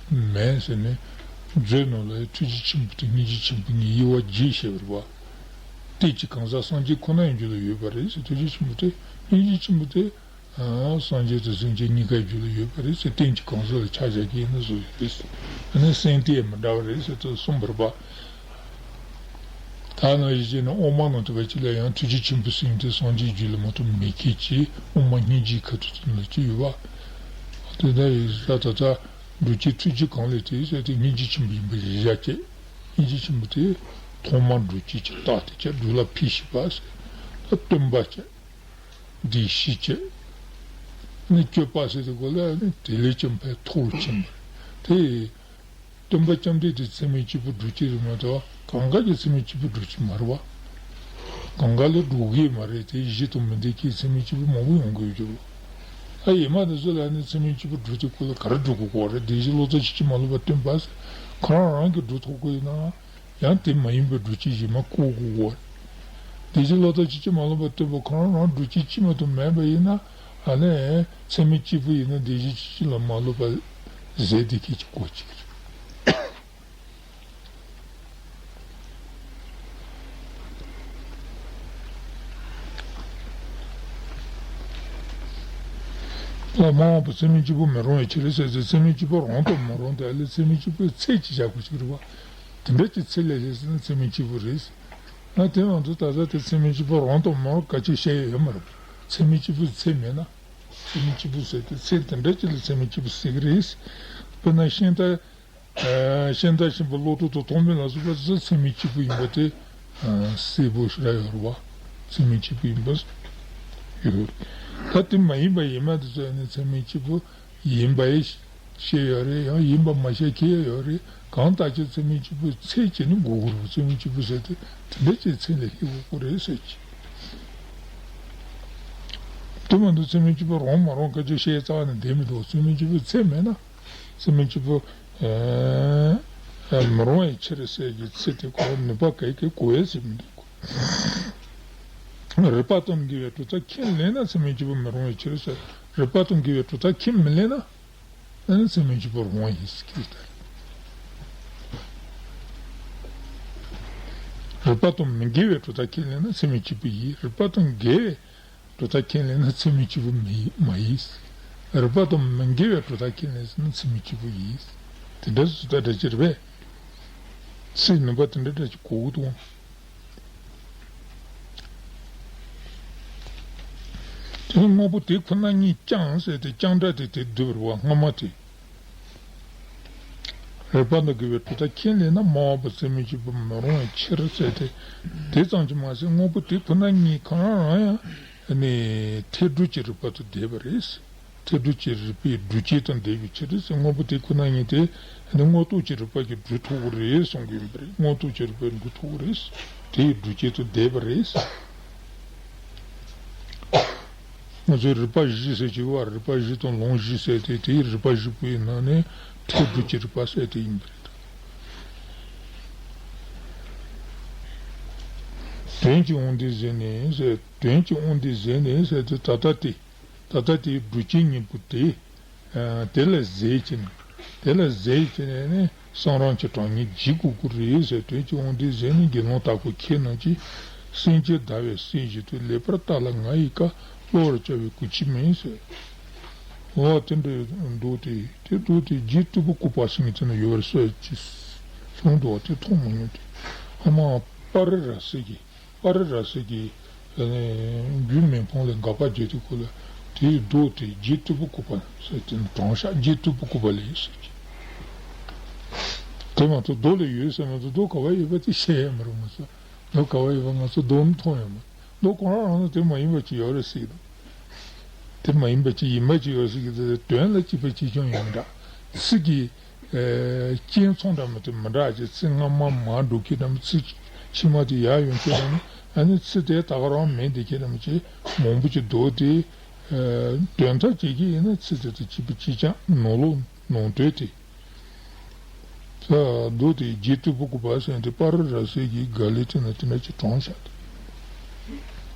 མེད་ཟེར་ནས། མཛོད་ནང་ལ་ཐུགས་རྗེ་ཆེན་པོ་དང་སྙིང་རྗེ་ཆེན་པོ་གཉིས་དབྱེ་བ་བརྒྱད་བཤད་པ་རེད་བ། རྟེན་གྱི་གང་ཟག་སངས་རྒྱས་ཁོ་ན་ཡི་རྒྱུད་ལ་ཡོད་པ་རེད་ཟེར། ཐུགས་རྗེ་ཆེན་པོ་དེ། སྙིང་རྗེ་ཆེན་པོ་དེ། ཨ། སངས་རྒྱས་དང་སེམས་ཅན་གཉིས་ཀའི་རྒྱུད་ལ་ཡོད་པ་རེད་ཟེར། རྟེན་གྱི་གང་ཟག་ལ་ཆ་བཞག་གི་ཡིན་ན་བཟོ་ཡོད་རེད་ཟེར། ཨ་ནི་སེམས་དེ་མི་འདྲ་བ་རེད་ཟེར་དུ་གསུངས་པ་རེད་པ། ད་ནང་བཞིན་བྱས་ན་དབུ་མ་ནང་དུ་བ་ཅི་ལ་ཡང་ཐུགས་རྗེ་ཆེན་པོ་ཟེར་དེ་སངས་རྒྱས་རྒྱུད་ལ་མ་གཏོགས་མེད་མཁན་གྱི་དབུ་མ་སྙིང་རྗེའི་ཁ་ཐུག་ཏུ་ལ་ཅི་ཡོད་པ། དེ་འདྲ་ཡིན་ས་ད་ལྟ་སྒྲུབ་བྱེད་ཐུགས་རྗེ་གང་ལས་བྲལ་ཟེར་དེ་སྙིང་རྗེ་ཆེན་པོ་ཡིན་པ་གཞི་བཞག་བྱས། སྙིང་རྗེ་ཆེན་པོ་དེ་ཐོག་མར་སྒྲུབ་བྱེད་ཀྱི་རྟགས་དེ་བྱས། སྒྲུབ་ལ་ཕན་བཞི་པ་ཟེར། ད་སྟོན་པ་བྱས། བདེ་གཤེགས་བྱས། ནི་སྤྱོད་པ་ཟེར་དེ་གོ་ལ་ནི་དེ་ལས་ཀྱང་ཕན་མཐོ་རུ་ཕྱིན་པ་རེད་དེ། སྟོན་པ་བཅོམ་ལྡན་འདས་ཚད་མིན་སྐྱེས་བུ་སྒྲུབ་བྱེད་རེད་མ་གཏོགས་གང་ག་གི་ཚད་མིན་སྐྱེས་བུ་སྒྲུབ་བྱེད་མ་རེད་བ། གང་ག་ལས་སྒྲུབ་ཀྱི་མ་རེད་དེ། གཞི་དང་མི་ལྡན་གྱི་ཚད་མིན་སྐྱེས་བུ་མང་པོ་ཡོང་གི་ཡོད་ཀྱི་རེད། ཨ། ཡེ་མ་དེ་ཚོ་ལ་ནི་ཚད་མིན་སྐྱེས་བུ་སྒྲུབ་དེ་ཁོ་ལ་ག་རེ་སྒྲུབ་དགོས་ཀྱི་རེད། དེ་བཞིན་ལོ་ཙཱ་ཆོས་ཀྱི་མ་ལུས་པ་སྟོན་པ་ཟེར་ཁོ་རང་རང་གིས་སྒྲུབ་ཐུབ་ཀྱི་ཡིན་ན། ཡང་དེ་མ་ཡིན་པའི་སྒྲུབ་བྱེད་གཞན་མ་བཀོལ་དགོས་ཀྱི་རེད། དེ་བཞིན་ལོ་ཙཱ་ཆོས་ཀྱི་མ་ལུས་པ་སྟོན་པ་ཁོ་རང་རང་སྒྲུབ་བྱེད་ཅི་མ་གཏོགས་མེད་པ་ཡིན་ན། ཨ་ནི་ཚད་མིན་སྐྱེས་བུ་ཡིན་ན་དེ་བཞིན་ཆོས་ཀྱི་མ་ལུས་པ་ཟེར་དེ་སྐད་ཅིག་གོ་ཅིག་རེད། ལ་མ་འོངས་པ་ཚད་མིན་སྐྱེས་བུ་མི་རུང་བའི་ཕྱིར་ཟེར་ཚེ། ཚད་མིན་སྐྱེས་བུ་རུང་དང་མི་རུང་དེ་ཨ་ལས་ཚད་མིན་སྐྱེས་བུའི་ཚད་ཅིག་བཞག་དགོས་ཅིག་རེད་བ། དེ་འདྲ་ཅིག་ཚད་ལས་ལས་ཟེར་ན་ཚད་མིན་སྐྱེས་བུ་རེད། ང་དེ་མ་གཏོགས་ད་ལྟ་དེ་ཚད་མིན་སྐྱེས་བུ་རུང་དང་མི་རུང་ག་ཅིག་བཤད་ཡ་ཡོད་མ་རེད། ཚད་མིན་སྐྱེས་བུའི་ཚད་མེད་ན། ཚད་མིན་སྐྱེས་བུ་ཟེར་དེ་ཚད་དེ་འདྲ་ཅིག་ལ་ཚད་མིན་སྐྱེས་བུ་ཟེར་གི་རེད། དཔེར་ན་ཤིང་རྟ། ཨ། ཤིང་རྟ་ཤིང་པོ་གློག་ཐོག་ཏུ་ཐོགས་མེད་ལ་སོགས་པ་ཚོ་ཚད་མིན་སྐྱེས་བུ་ཡིན་པ་དེ། ཨ། གསལ་པོ་ཞེ་དྲག་ཡོད་རེད་བ། ཚད་མིན་སྐྱེས་བུ་ཡིན་པ་ཡོད་རེད། ད་དེ་མ་ཡིན་པ་ཡེ་མ་དེ་ཚོ་ནི་ཚད་མིན་སྐྱེས་བུ་ཡིན་པ་ཡང་བཤད་ཡོད་རེད། ཡང་ཡིན་པ་མ་བཤད་མཁན་ཡང་ཡོད་རེད། གང་ལྟར་ཀྱང་ཚད་མིན་སྐྱེས་བུའི་ཚད་བྱས་ནས་འགོག་དགོས་རེད། ཚད་མིན་སྐྱེས་བུ་ཟེར་དེ་དེ་འདྲ་ཅིག་ཚད་ལས་ལྷག་དགོས་རེད་ཟེར་གྱི། དེ་མ་གཏོགས་ཚད་མིན་སྐྱེས་བུ་རུང་མ་རུང་ག་ཅིག་བཤད་རྩ་བ་ནས་བསྡད་མི་འདུག་ཚད་མིན་སྐྱེས་བུའི་ཚད་མེད་ན། ཚད་མིན་སྐྱེས་བུ། ཨ། མི་རུང་བའི་ཕྱིར་ཟེར་གྱི་ཚིག་དེ་ཁོ་ནུས་པ་ག་གེ་གོ་ཡ་ཟེར་མི་འདུག་རིགས་པ་དང་འགལ་བའི་གྲུབ་མཐའ་ཁས་ལེན་ན་ཚད་མིན་སྐྱེས་བུ་མི་རུང་བའི་ཕྱིར་ཟེར། རིགས་པ་དང་འགལ་བའི་གྲུབ་མཐའ་ཁས་མི་ལེན་ན། ཨ་ནི་ཚད་མིན་སྐྱེས་བུ་རུང་བ་ཡིན་ཟེར་གྱི་ཡོད་ད། རིགས་པ་དང་མི་འགལ་བའི་གྲུབ་མཐའ་ཁས་ལེན་ན་ཚད་མིན་སྐྱེས་བུ་ཡིན། རིགས་པ་དང་འགལ་བའི་གྲུབ་མཐའ་ཁས་ལེན་ན་ཚད་མིན་སྐྱེས་བུ་མི་ཡིན། མ་ཡིན། རིགས་པ་དང་མི་འགལ་བའི་གྲུབ་མཐའ་ཁས་ལེན་ན་ཚད་མིན་སྐྱེས་བུ་ཡིན། དེ་འདྲ་སུ་ལྟར་འདྲ་ཅིག་རེད་པས། ཚིག་ནུས་པ་དེ་འདྲ་འདྲ་ཅིག་གོ་གི་འདུག་དེ་དངོས་པོ་དེ་ཁོ་ན་ཉིད་ཀྱང་ཟེར་ཏེ་ཀྱང་སྒྲ་དེ་དེ་བསྡུས་པ་རེད་བ། སྔ་མ་དེ། རིགས་པ་དང་འགལ་བའི་གྲུབ་མཐའ་ཁས་ལེན་ན་མ་འོངས་པ་ཚད་མིན་སྐྱེས་བུ་མི་རུང་བའི་ཕྱིར་ཟེར་ཏེ། དེ་ཙམ་གྱིས་མ་ཟད་དངོས་པོ་དེ་ཁོ་ན་ཉིད་གང་རང་ཡང་ནི་མཐའི་སྦྲུལ་གྱི་རིགས་པ་དང་འདས་པ་རེད། མཐའི་སྦྲུལ་གྱི་རིགས་པའི་སྦྲུལ་བྱེད་དང་འདས་པའི་ཕྱིར་ཟེར། དངོས་པོ་དེ་ཁོ་ན་ཉིད་དེ་ནི་དངོས་རྟོགས་ཀྱི་རིགས་པ་གིས་སྒྲུབ་ཐུབ་ཀྱི་རེད་གསུང་གི་ཡིན་པ་རེད། དངོས་རྟོགས་ཀྱི་རིགས་པས་སྒྲུབ་ཐུབ་ཀྱི་རེད། དེ་ཡི་སྦྲུལ་བྱེད་དང་འདས་པ་རེད། ང་ཚོས་རིགས་པ་བཞི་ཟེར་གྱི་ཡོད་པ། རིགས་པ་བཞི་དང་ལུང་བཞི་ཟེར་ཏེ་དེའི་རིགས་པ་བཞི་པོའི་ནང་ནས་མཐའི་སྦྲུལ་གྱི་རིགས་པ་ཟེར་ཏེ་ཡིན་པ་རེད། དོན་གྱི་དབང་འདུས་ཟེར་ནས་ཟེར། དོན་གྱི་དབང་འདུས་ཟེར་ནས་ཟེར་ཏེ་ད་ལྟ་དེ། ད་ལྟ་དེའི་སྦྲུལ་གྱི་གཉེན་པོ་དེ། ཨ། དེ་ལ་ཟེར་གྱིན། དེ་ལ་ཟེར་གྱིན་ནས་ནི་གསུང་རབ་ཀྱི་གྲགས་སྙན་བརྗེད་དགོས་ཀྱི་རེད་ཟེར། དོན་གྱི་དབང་འདུས་ཟེར་ནས་དགེ་སློང་དག་པོ་ཁྱེད་རྣམས་ཀྱིས་སེམས་ཅན་བདག་པོའི་སེམས་བཞིན་དུ་ལེགས་པར་བལྟ་ལ་ང་ཡི་བཀའ་བསླུ་བར་བྱ་བའི་གུས་ཕྱིར་མིན་ཟེར། འོ་དེ་འདྲའི་མདོ་དེ། དེ་མདོ་དེ་རྗེ་སྟོབས་པོ་ཀུ་པ་ཟེར་མཁན་དེ་ན་ཡོད་པར་གསལ་གྱི་གསུངས་འདུག་བ། དེ་མཐོང་མ་མྱོང་དེ། ཨ་མ་པ་རི་ར་སི་གི། པ་རི་ར་སི་གི། ཨ་ནི་རྒྱུད་སྨད་འཕང་ལས་འགག་པ་བརྒྱད་དེ་ཁོ་ལ། དེའི་མདོ་དེ་རྗེ་སྟོབས་པོ་ཀུ་པ་ཟེར་དེ་ནི་དྲངས་ཤག་རྗེ་སྟོབས་པོ་ཀུ་པ་ལས་ཟེར་གྱི། དེ་མ་གཏོགས་རྡོ་ལ་ཡོད་ཟེར་མ་གཏོགས། རྡོ་ག་བ་ཡོད་པ་དེ་ཤེས་ཡ་མི་རུང་། ང་ཚོ་རྡོ་ག་བ་ཡོད་པ་ང་ཚོ་རྡོ་མཐོང་ཡ་མ་རེད། རྡོ་ཁོ་རང་རང་ལ་དེ་མ་ཡིན་པ་ཅིག་ཡོད་རེད་ཟེར་གྱི་འདུག་དེ་མ་ཡིན་པ་ཅིག་ཡིན་པ་ཅིག་ཡོད་ཟེར་གྱི་འདུག་དོན་ལ་གཅིག་པ་གཅིག་རྐྱང་ཡིན་མི་འདྲ། ཚིག་གི་ཨེ་རྐྱེན་མཚུངས་འདྲ་མི་འདྲ་མི་འདྲ་ཅིག་ཚིག་སྔ་མ་མར་འགྲོ་ཁྱེད་འདྲ་མི། ཚིག་ཕྱི་མ་དེ་ཡར་ཡོང་ཁྱེད་འདྲ་མི། ཨ་ནི་ཚིག་དེ་ད་ག་རང་མིན་དེ་ཁྱེད་འདྲ་མི་ཅིག་མང་པོ་ཅིག་འདུག་དེ་ཨེ་དོན་དག་ཅིག་གི་ཡིན་ན་ཚིག་དེ་དང་གཅིག་པ་གཅིག་རྐྱང་ནང་ལོགས་ནང་དོན་དེ། ད་མདོ་དེ་རྗེ་སྟོབས་པོ་སྐུ་པར་ཟེར་དེ་སྤ་རོ་ར་སའི་གི་ག་ལེ་དེ་ན་དེ་འདྲ་ཅིག་དྲངས་བཞག་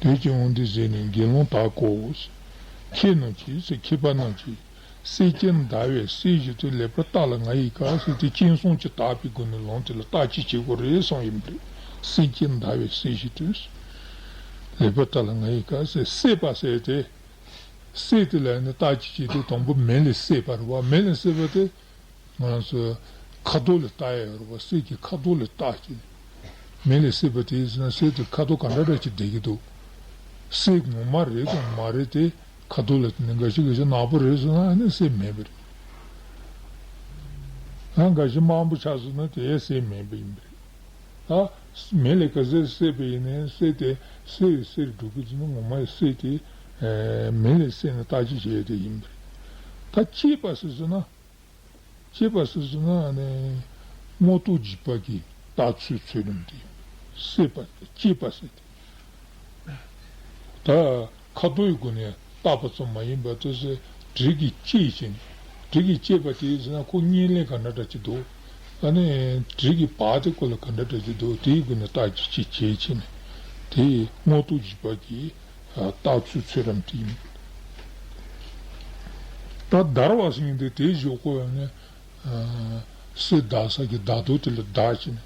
འདུག་དེ་ཅི་འོང་འདི་ཟེར་ནས་དགེ་སློང་དག་གོ། མཁས་རྣམས་ཀྱིས་ཟེར། མཁས་པ་རྣམས་ཀྱིས་གསེར་གྱི་ཟླ་བའི་གསེར་བཞིན་དུ་ལེགས་པར་བརྟགས་ལ་ང་ཡི་བཀའ་ཟེར་དེ་སྤྱན་ཟུང་གིས་བལྟས་པའི་སྒོ་ནས་ལུང་དེ་ལ་བརྟག་དཔྱད་བྱེད་དགོས་རེད་གསུངས་ཡིན་པ་རེད། གསེར་གྱི་ཟླ་བའི་གསེར་བཞིན་དུ་ལེགས་པར་བརྟགས་ལ་ང་ཡི་བཀའ་ཟེར། གསེར་པ་ཟེར་དེ། གསེར་དེ་ལ་ནི་བརྟག་དཔྱད་བྱེད་དུས་དང་པོ་མེ་ལ་བསྲེགས་པ་རེད་བ། མེ་ལ་བསྲེགས་པ་དེ། ང་ཚོ་ཁ་དོག་ལ་བལྟ་ཡ་ཡོད་རེད་བ། གསེར་གྱི་ཁ་དོག་ལ་བལྟ་བྱས་ནས། མེ་ལ་བསྲེགས་པ་དེ་ཡིན་ཟེར་ན་གསེར་དེ་ཁ་དོག་ག་འདྲ་འདྲ་ཅིག་བསྡད་ཀྱི་འདུག་གསེར་ངོ་མ་རེད་དང་མ་རེད་དེ་ཁ་དོག་ལ་བལྟས་ནས། འགའ་ཤས་འགའ་ཤས་ནག་པོ་རེད་ཟེར་ན་ཨ་ནི་གསེར་མེད་པ་རེད། ཨ་འགའ་ཤས་དམར་པོ་ཆགས་སོང་ན་དེ་གསེར་མེད་པ་ཡིན་པ་རེད། ད་མེ་ལ་ག་ཚོད་བསྲེགས་པ་ཡིན་ནའི་གསེར་དེ་གསེར་གསེར་འགྲོ་གི་འདུག་ན་ངོ་མ་གསེར་དེ་མེ་ལ་བསྲེགས་ནས་བརྟག་དཔྱད་བྱས་དེ་ཡིན་པ་རེད། ད་གཅེས་པ་ཟེར་ཟེར་ན། གཅེས་པ་ཟེར་ཟེར་ན་ནི་དངོས་སྟོབས་འཇིགས་པ་གི་བརྟག་ཚུལ་ཚུལ་ཁྲིམས་དེ། གསེར་པ་དེ་གཅེས་པ་ཟེར་དེ། ད་ཁ་དོག་གི་སྒོ་ནས་བརྟག་པ་ཙམ་མ་ཡིན་པར་དེ་ཚེ་དྲི་གིས་དཔྱད་བྱས་ནས། དྲི་གིས་དཔྱད་པ་དེ་ཟེར་ན་ཁོ་བརྙན་ལེན་ག་འདྲ་འདྲ་ཅིག་འདུག་ཨ་ནི་དྲི་གི་བག་དེ་ཁོ་ལ་ག་འདྲ་འདྲ་ཅིག་འདུག་དེའི་སྒོ་ནས་བརྟག་དཔྱད་བྱས་བྱས་ནས་དེ་དངོས་སྟོབས་འཇིགས་པ་གི་བརྟག་ཚུལ་ཚུལ་ཁྲིམས་དེ་ཡིན། ད་བརྡར་བ་ཟེར་མཁན་དེ་དེའི་གཞུག་གུ་ཡང་ནི། གསེར་བརྡར་ས་གི་བརྡར་རྡོ་དེ་ལ་བརྡར་བྱས་ནས།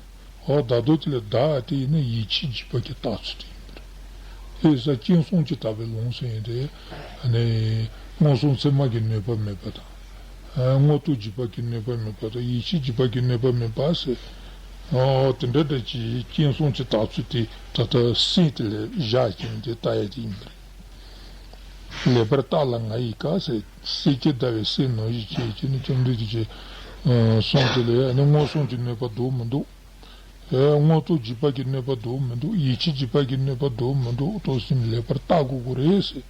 འོ་བརྡར་རྡོ་དེ་ལ་བརྡར་དེ་ཡིན་ན་ཡིད་ཆེས་འཇིགས་པ་གི་བརྟག་ཚུལ་དེ་ཡིན་པ་རེད། དེ་ས་སྤྱན་ཟུང་གིས་བལྟས་པའི་ལུང་ཟེར་ཡིན་ཏེ། ཨ་ནི་མངོན་སུམ་ཚད་མ་གི་གནོད་པ་མེད་པ་དང་། དངོས་སྟོབས་འཇིགས་པ་གི་གནོད་པ་མེད་པ་དང་ཡིད་ཆེས་འཇིགས་པ་གི་གནོད་པ་མེད་པ་ཟེར། འོ་དེ་འདྲ་འདྲ་ཅིག་སྤྱན་ཟུང་གི་བརྟག་ཚུལ་དེ་ད་ལྟ་གསེར་དེ་ལ་བཞག་བྱས་ནས་དེ་བལྟ་ཡ་དེ་ཡིན་པ་རེད། ལེགས་པར་བརྟགས་ལ་ང་ཡི་བཀའ་ཟེར། གསེར་གྱི་ཟླ་བའི་གསེར་ནང་བཞིན་བྱས་བྱས་ནས་བཅོམ་ལྡན་འདས་ཀྱིས་གསུངས་དེ་ལ་ནི་མངོན་སུམ་གྱི་གནོད་པ་འདུག་མི་འདུག་དངོས་སྟོབས་འཇིགས་པ་གི་གནོད་པ་འདུག་མི་འདུག་ཡིད་ཆེས་འཇིགས་པ་གི་གནོད་པ་འདུག་མི་འདུག་ཏོག་ཙམ་ལེགས་པར་བརྟག་དགོས་ཀྱི་རེད་ཟེར།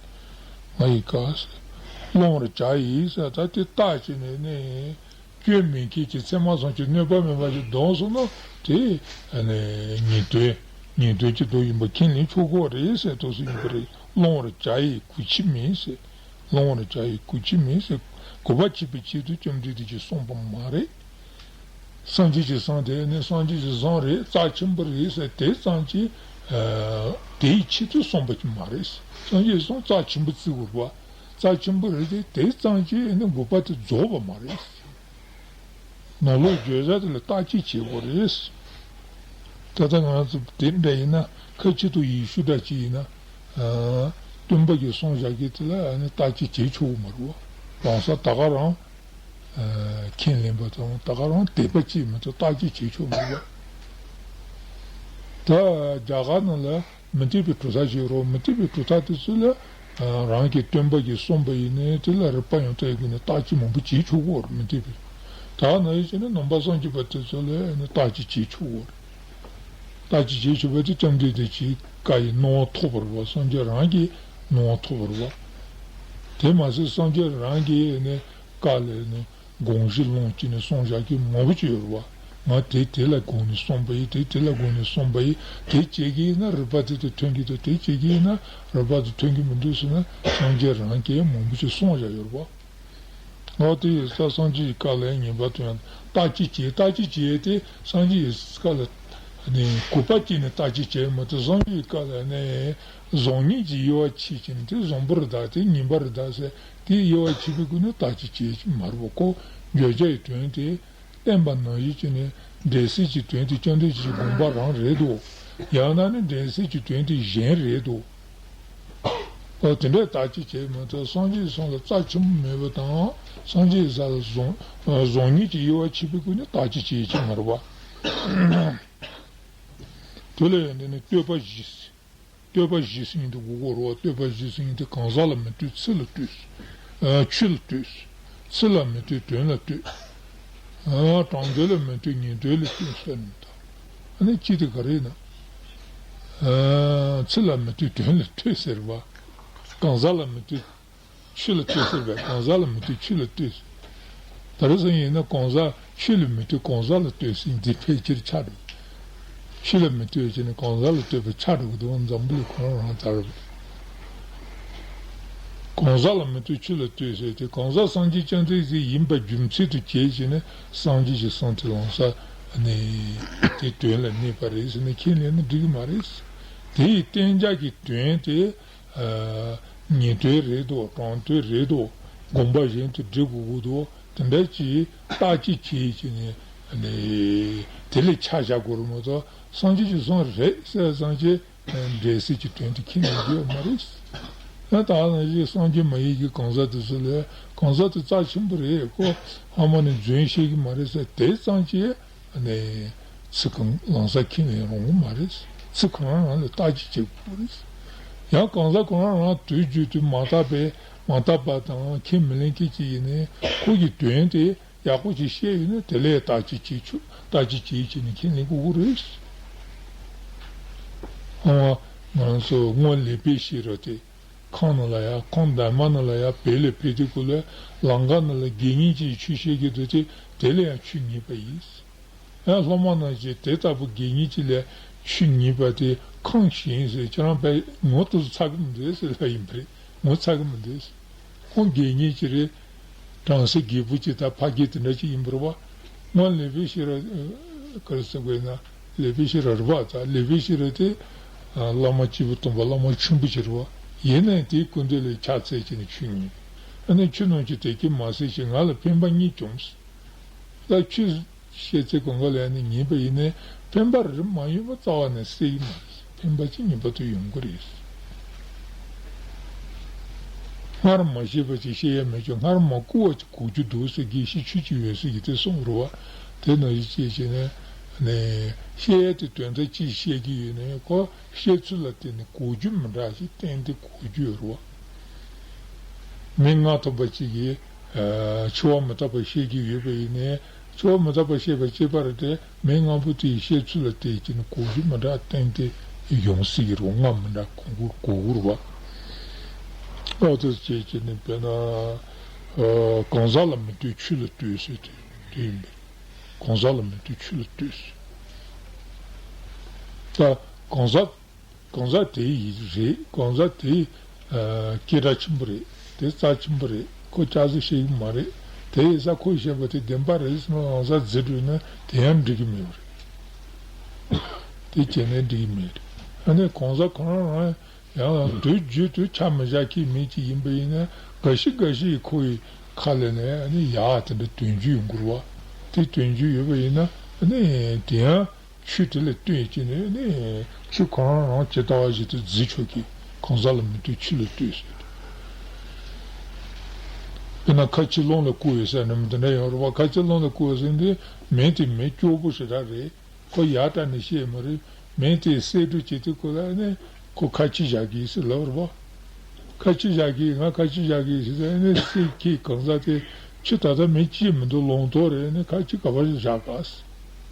ང་ཡི་བཀའ་ཟེར། བླང་བར་བྱ་ཡིས་ཟེར། ད་དེ་བརྟག་བྱས་ནས་ནི། སྐྱོན་མེད་མཁན་གྱི་ཚད་མ་ཙམ་གྱི་གནོད་པ་མེད་པ་ཞིག་ལྡོག་སོང་ན་དེ་ཨ་ནི་ངེས་དོན་ངེས་དོན་གྱི་མདོ་ཡིན་པ་ཁས་ལེན་ཆོག་གི་རེད་ཟེར། ཏོག་ཙམ་ཡིན་པ་རེད། བླང་བར་བྱ་ཡི་གུས་ཕྱིར་མིན་ཟེར། བླང་བར་བྱ་ཡི་གུས་ཕྱིར་མིན་ཟེར། གུས་པ་བྱེད་པའི་ཆེད་དུ་བཅོམ་ལྡན་འདས་ཀྱིས་གསུངས་པ་མ་རེད། སངས་རྒྱས་ཀྱིས་གསུངས་དེ་ནི་སངས་རྒྱས་ཀྱིས་གསུངས་རེད། རྩ་ཆེན་པོ་རེད་ཟེར་དེ་ཙམ་གྱིས་དེའི་ཆེད་དུ་གསུངས་པ་ཅིག་མ་རེད། སངས་རྒྱས་ཀྱིས་གསུངས་རྩ་ཆེན་པོ་བརྩི་དགོས་པ། རྩ་ཆེན་པོ་རེད་དེ་དེ་ཙམ་གྱིས་ནི་དགོས་པ་དེ་རྫོགས་པ་མ་རེད། ནང་ལོགས་བརྗོད་བྱ་དེ་ལ་བརྟག་དཔྱད་བྱེད་དགོས་རེད། ད་ལྟ་ང་ཚོ་དེ་འདྲ་ཡིན་ན་ཁ་ཆེ་དང་ཡེ་ཤུ་འདྲ་ཅིག་ཡིན་ན། སྟོན་པ་གིས་གསུངས་བཞག་གི་དེ་ལ་ནི་བརྟག་དཔྱད་བྱེད་ཆོག་གི་མ་རེད་བ། གང་ཟག་ད་ག་རང་ཁས་ལེན་པ་དང་ད་ག་རང་དད་པ་བྱེད་མི་ཐུབ། བརྟག་དཔྱད་བྱེད་ཆོག་མ་རེད་བ། ད་རྒྱ་གར་ནང་ལ། མུ་སྟེགས་པའི་གྲུབ་མཐའ་ཞིག་རོ། མུ་སྟེགས་པའི་གྲུབ་མཐའ་དེ་ཚོ་ལ་རང་གི་སྟོན་པ་གིས་གསུངས་པ་ཡིན་ནའི་དེ་ལ་རིགས་པ་ཡང་དག་གི་ནི་བརྟག་དཔྱད་མང་པོ་བྱེད་ཆོག་གི་རེད། མུ་སྟེགས་པའི་ད་ནང་བཞིན་ནི་ནང་པ་སངས་རྒྱས་པ་དེ་ཚོ་ལ་ནི་བརྟག་དཔྱད་བྱེད་ཆོག་གི་རེད། བརྟག་དཔྱད་བྱེད་ཆོག་པ་དེ་བཅོམ་ལྡན་འདས་ཀྱི་བཀའ་ཡི་གནང་བ་ཐོབ་པ་རེད་བ། སངས་རྒྱས་རང་གི་གནང་བ་ཐོབ་པ་རེད་བ། དེ་མ་ཟད་སངས་རྒྱས་རང་གི་ནི་བཀའ་ལ་ནི། དགོངས་གཞི་བླངས་བྱས་ནས་གསུངས་བཞག་གི་མང་པོ་ཅིག་ཡོད་རེད་བ། ང་དེ་དེ་ལ་དགོངས་ནས་གསུངས་པ་ཡིན། དེ་དེ་ལ་དགོངས་ནས་གསུངས་པ་ཡིན། དེ་བྱེད་ཀྱི་ཡིན་ན་རིགས་པ་དེ་དང་མཐུན་གྱི་འདུག་དེ་བྱེད་ཀྱི་ཡིན་ན་རིགས་པ་དང་མཐུན་གྱི་མི་འདུག་ཟེར་ན་སངས་རྒྱས་རང་གིས་མང་པོ་ཅིག་གསུངས་བཞག་ཡོད་རེད་བ། ང་དེ་ཡིན་ཙང་སངས་རྒྱས་ཀྱི་བཀའ་ལ་ངེས་པར་དུ་ཡང་བརྟག་དཔྱད་བྱེད། བརྟག་དཔྱད་བྱེད་དེ་སངས་རྒྱས་ཀྱི་བཀའ་ལ་ནི་གུས་པ་བསྐྱེད་ནས་བརྟག་དཔྱད་བྱེད་མ་གཏོགས་སངས་རྒྱས་ཀྱི་བཀའ་ལ་ནི་བཟང་ངན་གྱི་དབྱེ་བ་ཕྱེ་བྱས་ནས་དེ་བཟང་པོ་རེད་ད་དེ་ངན་པ་རེད་ད་ཟེར། དེའི་དབྱེ་བ་ཕྱེ་བའི་སྒོ་ནས་བརྟག་དཔྱད་བྱེད་ཀྱི་མ་རེད་པ། ཁོ་བརྗོད་བྱ་ཡི་དོན་དེ་བསྟན་པ་ནང་བཞིན་བྱས་ནས་འདྲེན་བྱེད་ཀྱི་དོན་དེ་བཅོམ་ལྡན་འདས་ཀྱི་དགོངས་པ་རང་རེད་དོ། ཡང་ན་ནི་འདྲེན་བྱེད་ཀྱི་དོན་དེ་གཞན་རེད་དོ། ཨོ་དེ་འདྲའི་བརྟག་དཔྱད་བྱས་མ་གཏོགས་སངས་རྒྱས་གསུང་ལ་རྩ་ཆེན་པོ་མེད་པ་དང་སངས་རྒྱས་ས་ལ་བཟང་བཟང་ངན་གྱི་དབྱེ་བ་ཕྱེ་བའི་སྒོ་ནས་བརྟག་དཔྱད་བྱེད་ཀྱི་མ་རེད་པ། དེ་ལ་ཡང་འདི་ནི་བསྟོད་པ་བཞི། བསྟོད་པ་བཞི་ཟེར་མཁན་དེ་གོ་གི་རེད་བ། བསྟོད་པ་བཞི་ཟེར་མཁན་དེ་གང་ཟག་ལ་མི་བསྟོད། ཚིག་ལ་བསྟོད། ཨ་ཆོས་ལ་བསྟོད། ཚིག་ལ་མི་བསྟོད། དོན་ལ་བསྟོད། ཨ། དྲང་དོན་ལ་མི་ལྟོས་ཉིང་དོན་ལ་ལྟོས་ཟེར་ནས་ད། ཨ་ནི་གཅིག་དེ་ག་རེ་ཡིན་ན། ཨ། ཚིག་ལ་མི་ལྟོས་དོན་ལ་ལྟོས་ཟེར་བ། གང་ཟག་ལ་མི་ལྟོས་ཆོས་ལ་ལྟོས་ཟེར་བས། གང་ཟག་ལ་མི་ལྟོས་ཆོས་ལ་ལྟོས། ད་རེས་སང་ཡིན་ན་གང་ཟག་ཆོས་ལ་མི་ལྟོས་གང་ཟག་ལ་ལྟོས་ཟེར་འདི་ཕལ་ཆེར་ཆགས་འགྲོ། ཆོས་ལ་མི་ལྟོས་བྱས་ནས་གང་ཟག་ལ་ལྟོས་པ་ཆགས་འགྲོ་གི་འདུག་འཛམ་བུ་གླིང་ཁོ་རང་རང་ལྟར། གང་ཟག་ལ་མི་ལྟོས་ཆོས་ལ་ལྟོས་ཟེར་ཏེ། གང་ཟག་སངས་རྒྱས་བཅོམ་ལྡན་འདས་ཡིན་པ་རྒྱུ་མཚན་དུ་བྱས་བྱས་ནས་སངས་རྒྱས་ཀྱི་གསུང་དེ་ལམ་སང་ནས་དེ་དོན་ལ་གནས་པ་རེད་ཟེར་ནས་ཁས་ལེན་ན་འགྲིག་གི་མ་རེད། དེ་ཡི་གཏན་འཇགས་ཀྱི་དོན་དེ། ཨ། ཉན་ཐོས་རེད་དོ། དྲང་ཐོས་རེད་དོ། དགོངས་པ་གཞན་དུ་འགྲེལ་དགོས་ཀྱི་འདུག་དེ་འདྲ་ཅིག་བརྟག་དཔྱད་བྱས་བྱས་ནས་ནས་དེ་ལས་ཆ་བཞག་དགོས་རེད་མ་གཏོགས། སངས་རྒྱས་ཀྱི་གསུང་རེད་ཟེར་ཙམ་གྱིས་འགྲེལ་བཤད་ཀྱི་དོན་དེ་ཁས་ལེན་རྒྱུ་ཡོད་མ་རེད། ཡང་ད་ནང་བཞིན་སངས་རྒྱས་མ་ཡིན་གྱི་གང་ཟག་དེ་ཚོ་ལ། གང་ཟག་དེ་རྩ་ཆེན་པོ་རེད། ཁོ་ཕ་མ་ནས་རྫུན་བཤད་ཀྱི་མ་རེད་ཟེར་དེ་ཙམ་གྱིས། ཨ་ནི་ཚིག་གང་ལམ་སང་ཁས་ལེན་རུང་གི་མ་རེད། ཚིག་ཁོ་རང་རང་ལ་བརྟག་དཔྱད་བྱེད་དགོས་རེད། ཡང་གང་ཟག་ཁོ་རང་རང་དུས་རྒྱུན་དུ་མ་དག་པའི་མ་དག་པ་དང་ཁས་མི་ལེན་མཁན་ཅིག་ཡིན་ནའི་ཁོ་གི་དོན་དེ་ཡག་པོ་ཅིག་བཤད་ཡོད་ན་དེ་ལ་བརྟག་དཔྱད་བྱེད་ཆོག་བརྟག་དཔྱད་བྱེད་བྱས་ནས་ཁས་ལེན་དགོས་ཀྱི་རེད། ཨ། ང་ཚོ་སྔོན་ལེགས་པའི་ཤེས་རབ་དེ་ཁང་ནང་ལ་ཡ། ཁང་གདན་མ་ནང་ལ་ཡ། བེད་ལ་ཕེབས་དུས་སྐབས་ལ་ལམ་ཁ་ནང་ལ་དགེ་བསྙེན་གྱིས་ཆོས་བཤད་ཀྱི་འདུག་སྟེ། དེ་ལ་ཡང་ཆོས་ཉན་པ་ཡིན། ཡང་སློབ་མ་རྣམས་ཀྱིས་དེ་ལྟ་བུ་དགེ་བསྙེན་གྱི་ལས་ཆོས་ཉན་པ་དེ་ཁེངས་ཤིང་ཟེར། ཁྱེད་རང་དཔེ་ངོ་ཏོག་ཙམ་ཚ་གི་མི་འདུག་ཟེར་ལབ་ཡིན་པ་རེད། ངོ་ཚ་གི་མི་འདུག་ཁོང་དགེ་བསྙེན་ཅིག་རེད། བྲམ་ཟེ་རྒད་པོ་ཅིག་དང་ཕ་རྒན་དེ་འདྲ་ཅིག་ཡིན་པ་རེད་པ། སྔོན་ལེགས་པའི་ཤེས་རབ། ཨ། ག་རེ་ཟེར་དགོས་ན། ལེགས་པའི་ཤེས་རབ་རེད་པ། ད་ལེགས་པའི་ཤེས་རབ་དེ། ཨ། བླ་མ་སྐྱེས་བུ་སྟོན་པ་བླ་མ་ཆེན་པོ་ཅིག་རེད་པ། ཡིན་ནའི་དེའི་སྐུ་མདུན་ལ་ཕྱག་འཚལ་བྱས་ནས་ཆོས་ཉན། ཨ་ནི་ཁྱོད་རྣམས་ཀྱིས་དེ་སྐད་མ་ཟེར་ཞིག་ང་ལ་ཕན་པ་གཉིས་བྱུང་། ད་ཁྱོད་བཤད་ཚེ་གང་ག་ལ་ནི་ཉན་པ་ཡིན་ནའི་ཕན་པ་རེ་མ་ཡོང་བ་རྩ་བ་ནས་སྲིད་ཀྱི་མ་རེད། ཕན་པ་ཅིག་ངེས་པར་དུ་ཡོང་གི་རེད། སྔར་མ་བཤད་པ་ཅིག་བཤད་ཡ་མེད་ཀྱང་སྔར་མ་གོ་བ་ཅིག་གོ་རྒྱུ་འདུག་ཟེར། དགེ་བཤེས་ཆོས་ཀྱི་འོད་ཟེར་གྱིས་དེ་གསུངས་རེད་པ། དེ་ནང་བཞིན་བྱས་བྱས་ནས་ནས་བཤད་ཡ་དེ་དོན་དག་ཅིག་བཤད་ཀྱི་ཡོད་ནའི་ཁོ་བཤད་ཚུལ་ལ་བརྟེན་ནས་གོ་རྒྱུ་མི་འདྲ་ཞིག་གཏན་གཏན་གོ་རྒྱུ་ཡོད་རེད་པ། མི་སྔགས་ཐོག་པ་གཅིག་གིས། ཨ། འཆི་བ་མི་རྟག་པ་བཤད་ཀྱི་ཡོད་པ་ཡིན་ནའི། འཆི་བ་མི་རྟག་པ་བཤད་པ་གཅིག་པ་རེད་དེ། མི་སྔ་པོ་དེའི་བཤད་ཚུལ་ལ་བལྟས་བྱས་ནས་གོ་རྒྱུ་མི་འདྲ་གཏན་གཏན་ཡོང་སྲིད་ཀྱི་རེད། སྔ་མི་འདྲ་གོ་གོ་གོ་རེད་པ། ཨོ་དེ་བྱས་བྱས་ནས་དཔེར་ན། ཨ། གང་ཟག་ལ་མི་ལྟོས་ཆོས་ལ་ལྟོས་ཟེར་དེ་དེ་ཡིན་པས། གང་ཟག་ལ་མི་ལྟོས་ཆོས་ལ་ལྟོས་ཟེར། ད་གང་ཟག་གང་ཟག་དེ་ཡི་རེད། གང་ཟག་དེ། ཨ། སྐད་གྲགས་ཆེན་པོ་རེད། དེ་རྩ་ཆེན་པོ་རེད། ཁོ་སྐྱག་རྫུན་བཤད་ཀྱི་མ་རེད། དེ་ཡིན་ཙང་ཁོས་བཤད་པ་དེ་བདེན་པ་རེད་ཟེར་ནས་ལམ་སང་བརྫིས་འགྲོ་ན་དེ་ཡང་འགྲིག་གི་མེད་པ་རེད། དེ་བྱས་ན་འགྲིག་གི་མེད་རེད། ཨ་ནི་གང་ཟག་ཁོ་རང་རང་ཡང་དུས་རྒྱུན་དུ་ཆ་མི་བཞག་མཁན་མི་ཅིག་ཡིན་པ་ཡིན་ན་འགའ་ཞིག་འགའ་ཞིག་ཁོ་ཡི་ཁ་ལ་ནས་ཨ་ནི་ཡག་དེ་འདྲ་དོན་རྒྱུ་ཡོང་གི་རེད་པ། དེ་དོན་རྒྱུ་ཡོད་པ་ཡིན་ན་ཨ་ནི་དེ་ཡང་། ཆོས་དེ་ལ་ལྟོས་བྱས་ནས་ནི་ཆོས་ཁོ་རང་རང་ཇི་ལྟ་བ་བཞིན་དུ་བརྫིས་ཆོག་གི། གང་ཟག་ལ་མི་ལྟོས་ཆོས་ལ་ལྟོས་ཟེར། དཔེར་ན་ཁ་ཆེ་རླུང་ལ་བསྐུར་བས་ཟེར་ནི་འདི་འདྲ་ཡོད་རེད་པ། ཁ་ཆེ་རླུང་ལ་བསྐུར་བས་ཟེར་འདི་མི་དེ་མི་སྐྱོ་པོ་ཞེ་དྲག་རེད། ཁོ་ཡག་དྲག་ནས་བཤད་མ་རེད། མི་དེ་གསེད་བཀྲོལ་བྱེད་དུས་ཁོ་ལ་ནི་ཁོ་ཁ་ཆེ་བཞག་གི་ཟེར་ལབ་རེད་པ། ཁ་ཆེ་བཞག་གི། ང་ཁ་ཆེ་བཞག་གི་ཟེར་ནས་སེ་ཁྱེད་གང་ཟག་དེ་ཁྱོད་ད་ལྟ་མི་སྐྱིད་མི་འདུག་ལོང་དོགས་རེད་ནས་ཁ་ཆེ་ག་པར་བཞག་ག་